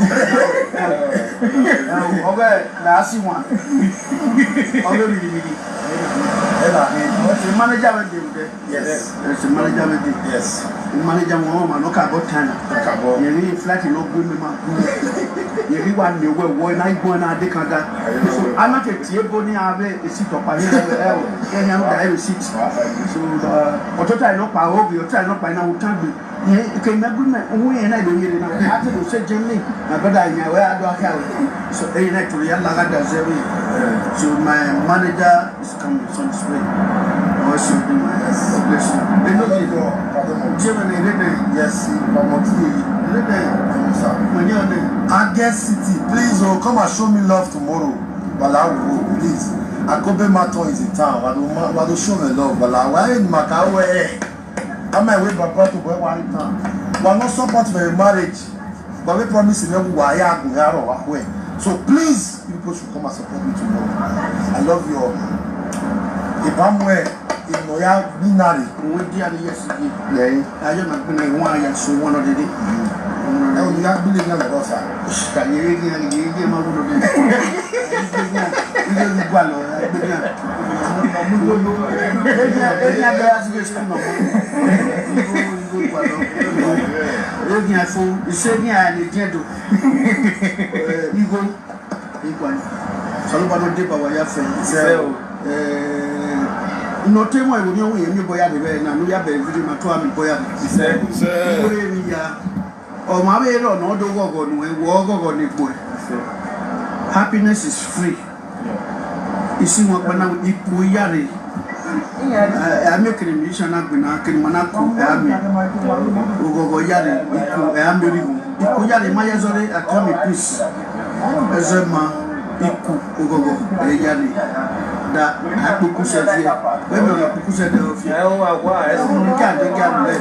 Okay, now I see one. Okay, really, really. The manager went there. Yes. Yes, the manager went there. Yes. The manager went home and look about time. Look about. You need flight, you know, good man. You need one, you were one, I go and I can't. So I'm not a table near a seat up here. Ẹni àwọn ọ̀gá ẹ̀rọ seat. So ọ̀tọ́ta ìlọ́pàá ọ̀gbìn ọ̀tọ́ta ìlọ́pàá iná wọ́n tán gbé. Okay, my good man, who ain't I doing it now? I have to say, Jimmy, my brother, I know where I do. So, eh, you know, to the Laga Dazewi. So, my manager is coming, so this way. Oh, so do my yes. Bless you. They know you. Jimmy, they didn't. Yes, I'm not you. They didn't. Come on, sir. When you're there. Agge City, please, oh, come and show me love tomorrow. Balawo, please. Akobe Maton is in town. I don't, I don't show me love. Balawo, why in Makawe? Am I with Baba to boy one town? We are not support for your marriage. But we promise you never why I go here or where. So please, you people should come and support me tomorrow. I love you all. If I'm where in Noya Binari, we did yesterday. Yeah. I don't know when I so one of the day. Ẹ ò ní ká gbélé náà lọ́wọ́ sá. Kàyéwé ní àlejò yìí jẹ́ máa wúlò bí. Ilé ìlú gbà lọ, ẹgbẹ́ náà. Ẹni abẹ́ láti fi sùn náà. Ilé ìlú gbà lọ. Ẹni àfo, iṣẹ́ ní àlè díẹ̀ dò. Igo, ìgbà ni. Sọlọ́ba ló dé bàbá yá fẹ́. Fẹ́ o. Nnọtẹ mọ ìwòye ohun yẹn mi bọyá de bẹẹ náà ló yà bẹẹ fìdí ma tó àmì bọyá de. Ìwé mi ya ọmọ abẹ yẹn lọnà ọdọ gọgọ nù ẹ wọ gọgọ ní ipò ẹ. Happiness is free. Isi wọn kpana ipò yàrá. Ẹ mi kiri mi sàn náà gbìnà kiri mọ náà kú ẹ mi. Ogọgọ yàrá ipò ẹ mi rí mu. Ipò yàrá ma yẹ sọrọ ẹ kọ́ mi peace. Ẹ sọ ma ipò. Ogogo, eyari. Da, akpukuse fie. Weme na akpukuse de ofie. Ẹ o wa wa ẹ. Nke a nke a mle.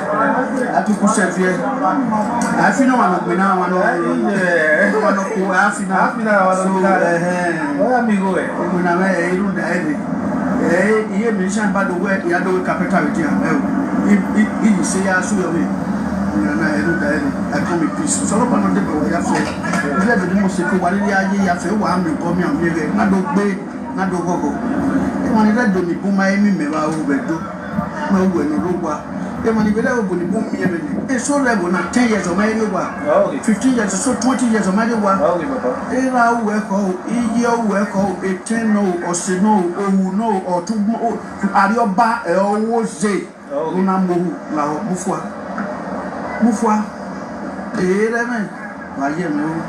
Akpukuse fie. Afi na wana gbena wana. Ẹ. Wana ko afi na. Afi na wana. So, eh eh. Oya mi go ẹ. Gbena me e iru da e de. Eh, iye mi shan ba do we ya do we capital with ya. Eh. I i i se ya su yo me. Na na iru da e de. I come in peace. So no pa no de ba ya fe. Ilé ìdòdì mo ṣe kó wa nílé ayé ya fẹ́ wà á mi kọ́ mi àwọn eré nádó gbé nádó gọ́gọ́. Ìwọ̀n ni rẹ́dò ní bó máa ń mí mẹ́wàá ó rẹ̀ dó máa ń wẹ̀ ní olóògbà. Ìwọ̀n ni bẹ́lẹ̀ òbò ní bó mi ẹ̀rẹ̀ ní. Èso rẹ̀ bò náà ten years ọmọ ẹ̀rẹ̀ wà. Fifteen years so twenty years ọmọ ẹ̀rẹ̀ wà. Ìrà òwò ẹ̀kọ́ o, iye òwò ẹ̀kọ́ o, ètè náà o, ọ̀sìn náà o, òwò náà o, ọ̀tún àríọ́bá ẹ̀ ọwọ́ ṣe. Una mohu la ho mufua. Mufua. Ere me. Wa ye me o.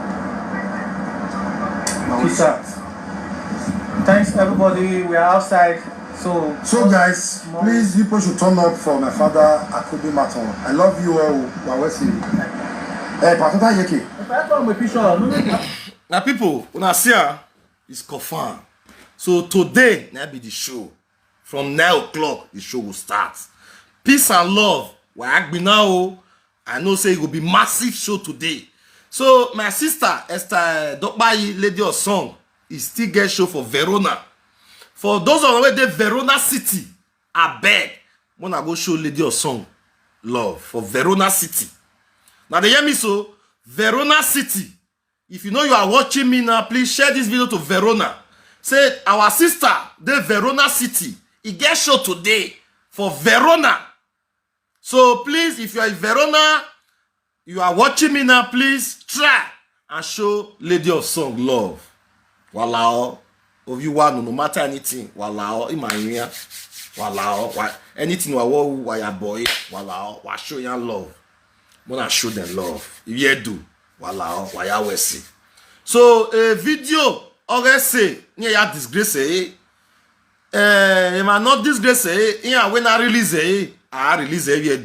Peace out. Thanks everybody. We are outside. So So guys, please people should turn up for my father Akobe Maton. I love you all. Wa we see. Eh, Patata Yeke. If I come with picture, no make My people, una see am, it's confirmed. So today na be the show. From nine o'clock, the show will start. Peace and love. Wa agbina o. I know say it will be massive show today. So my sister Esther Dokpayi, lady of song, is still get show for Verona. For those of us wey dey Verona City, abeg, una go show lady of song love for Verona City. Now they hear me so, Verona City. If you know you are watching me now, please share this video to Verona. Say our sister dey Verona City. E get show today for Verona. So please, if you are in Verona, you are watching me now, please try and show Lady of Song love. Walao, of you one, no matter anything. Walao, in my ear. Walao, wa- anything wa wa wa ya boy. Walao, wa show your love. Wanna show them love. If you do, walao, wa ya wesi. So a video already say near ya disgrace eh. Eh, if I not disgrace eh, yeah, when I release eh, I release eh, you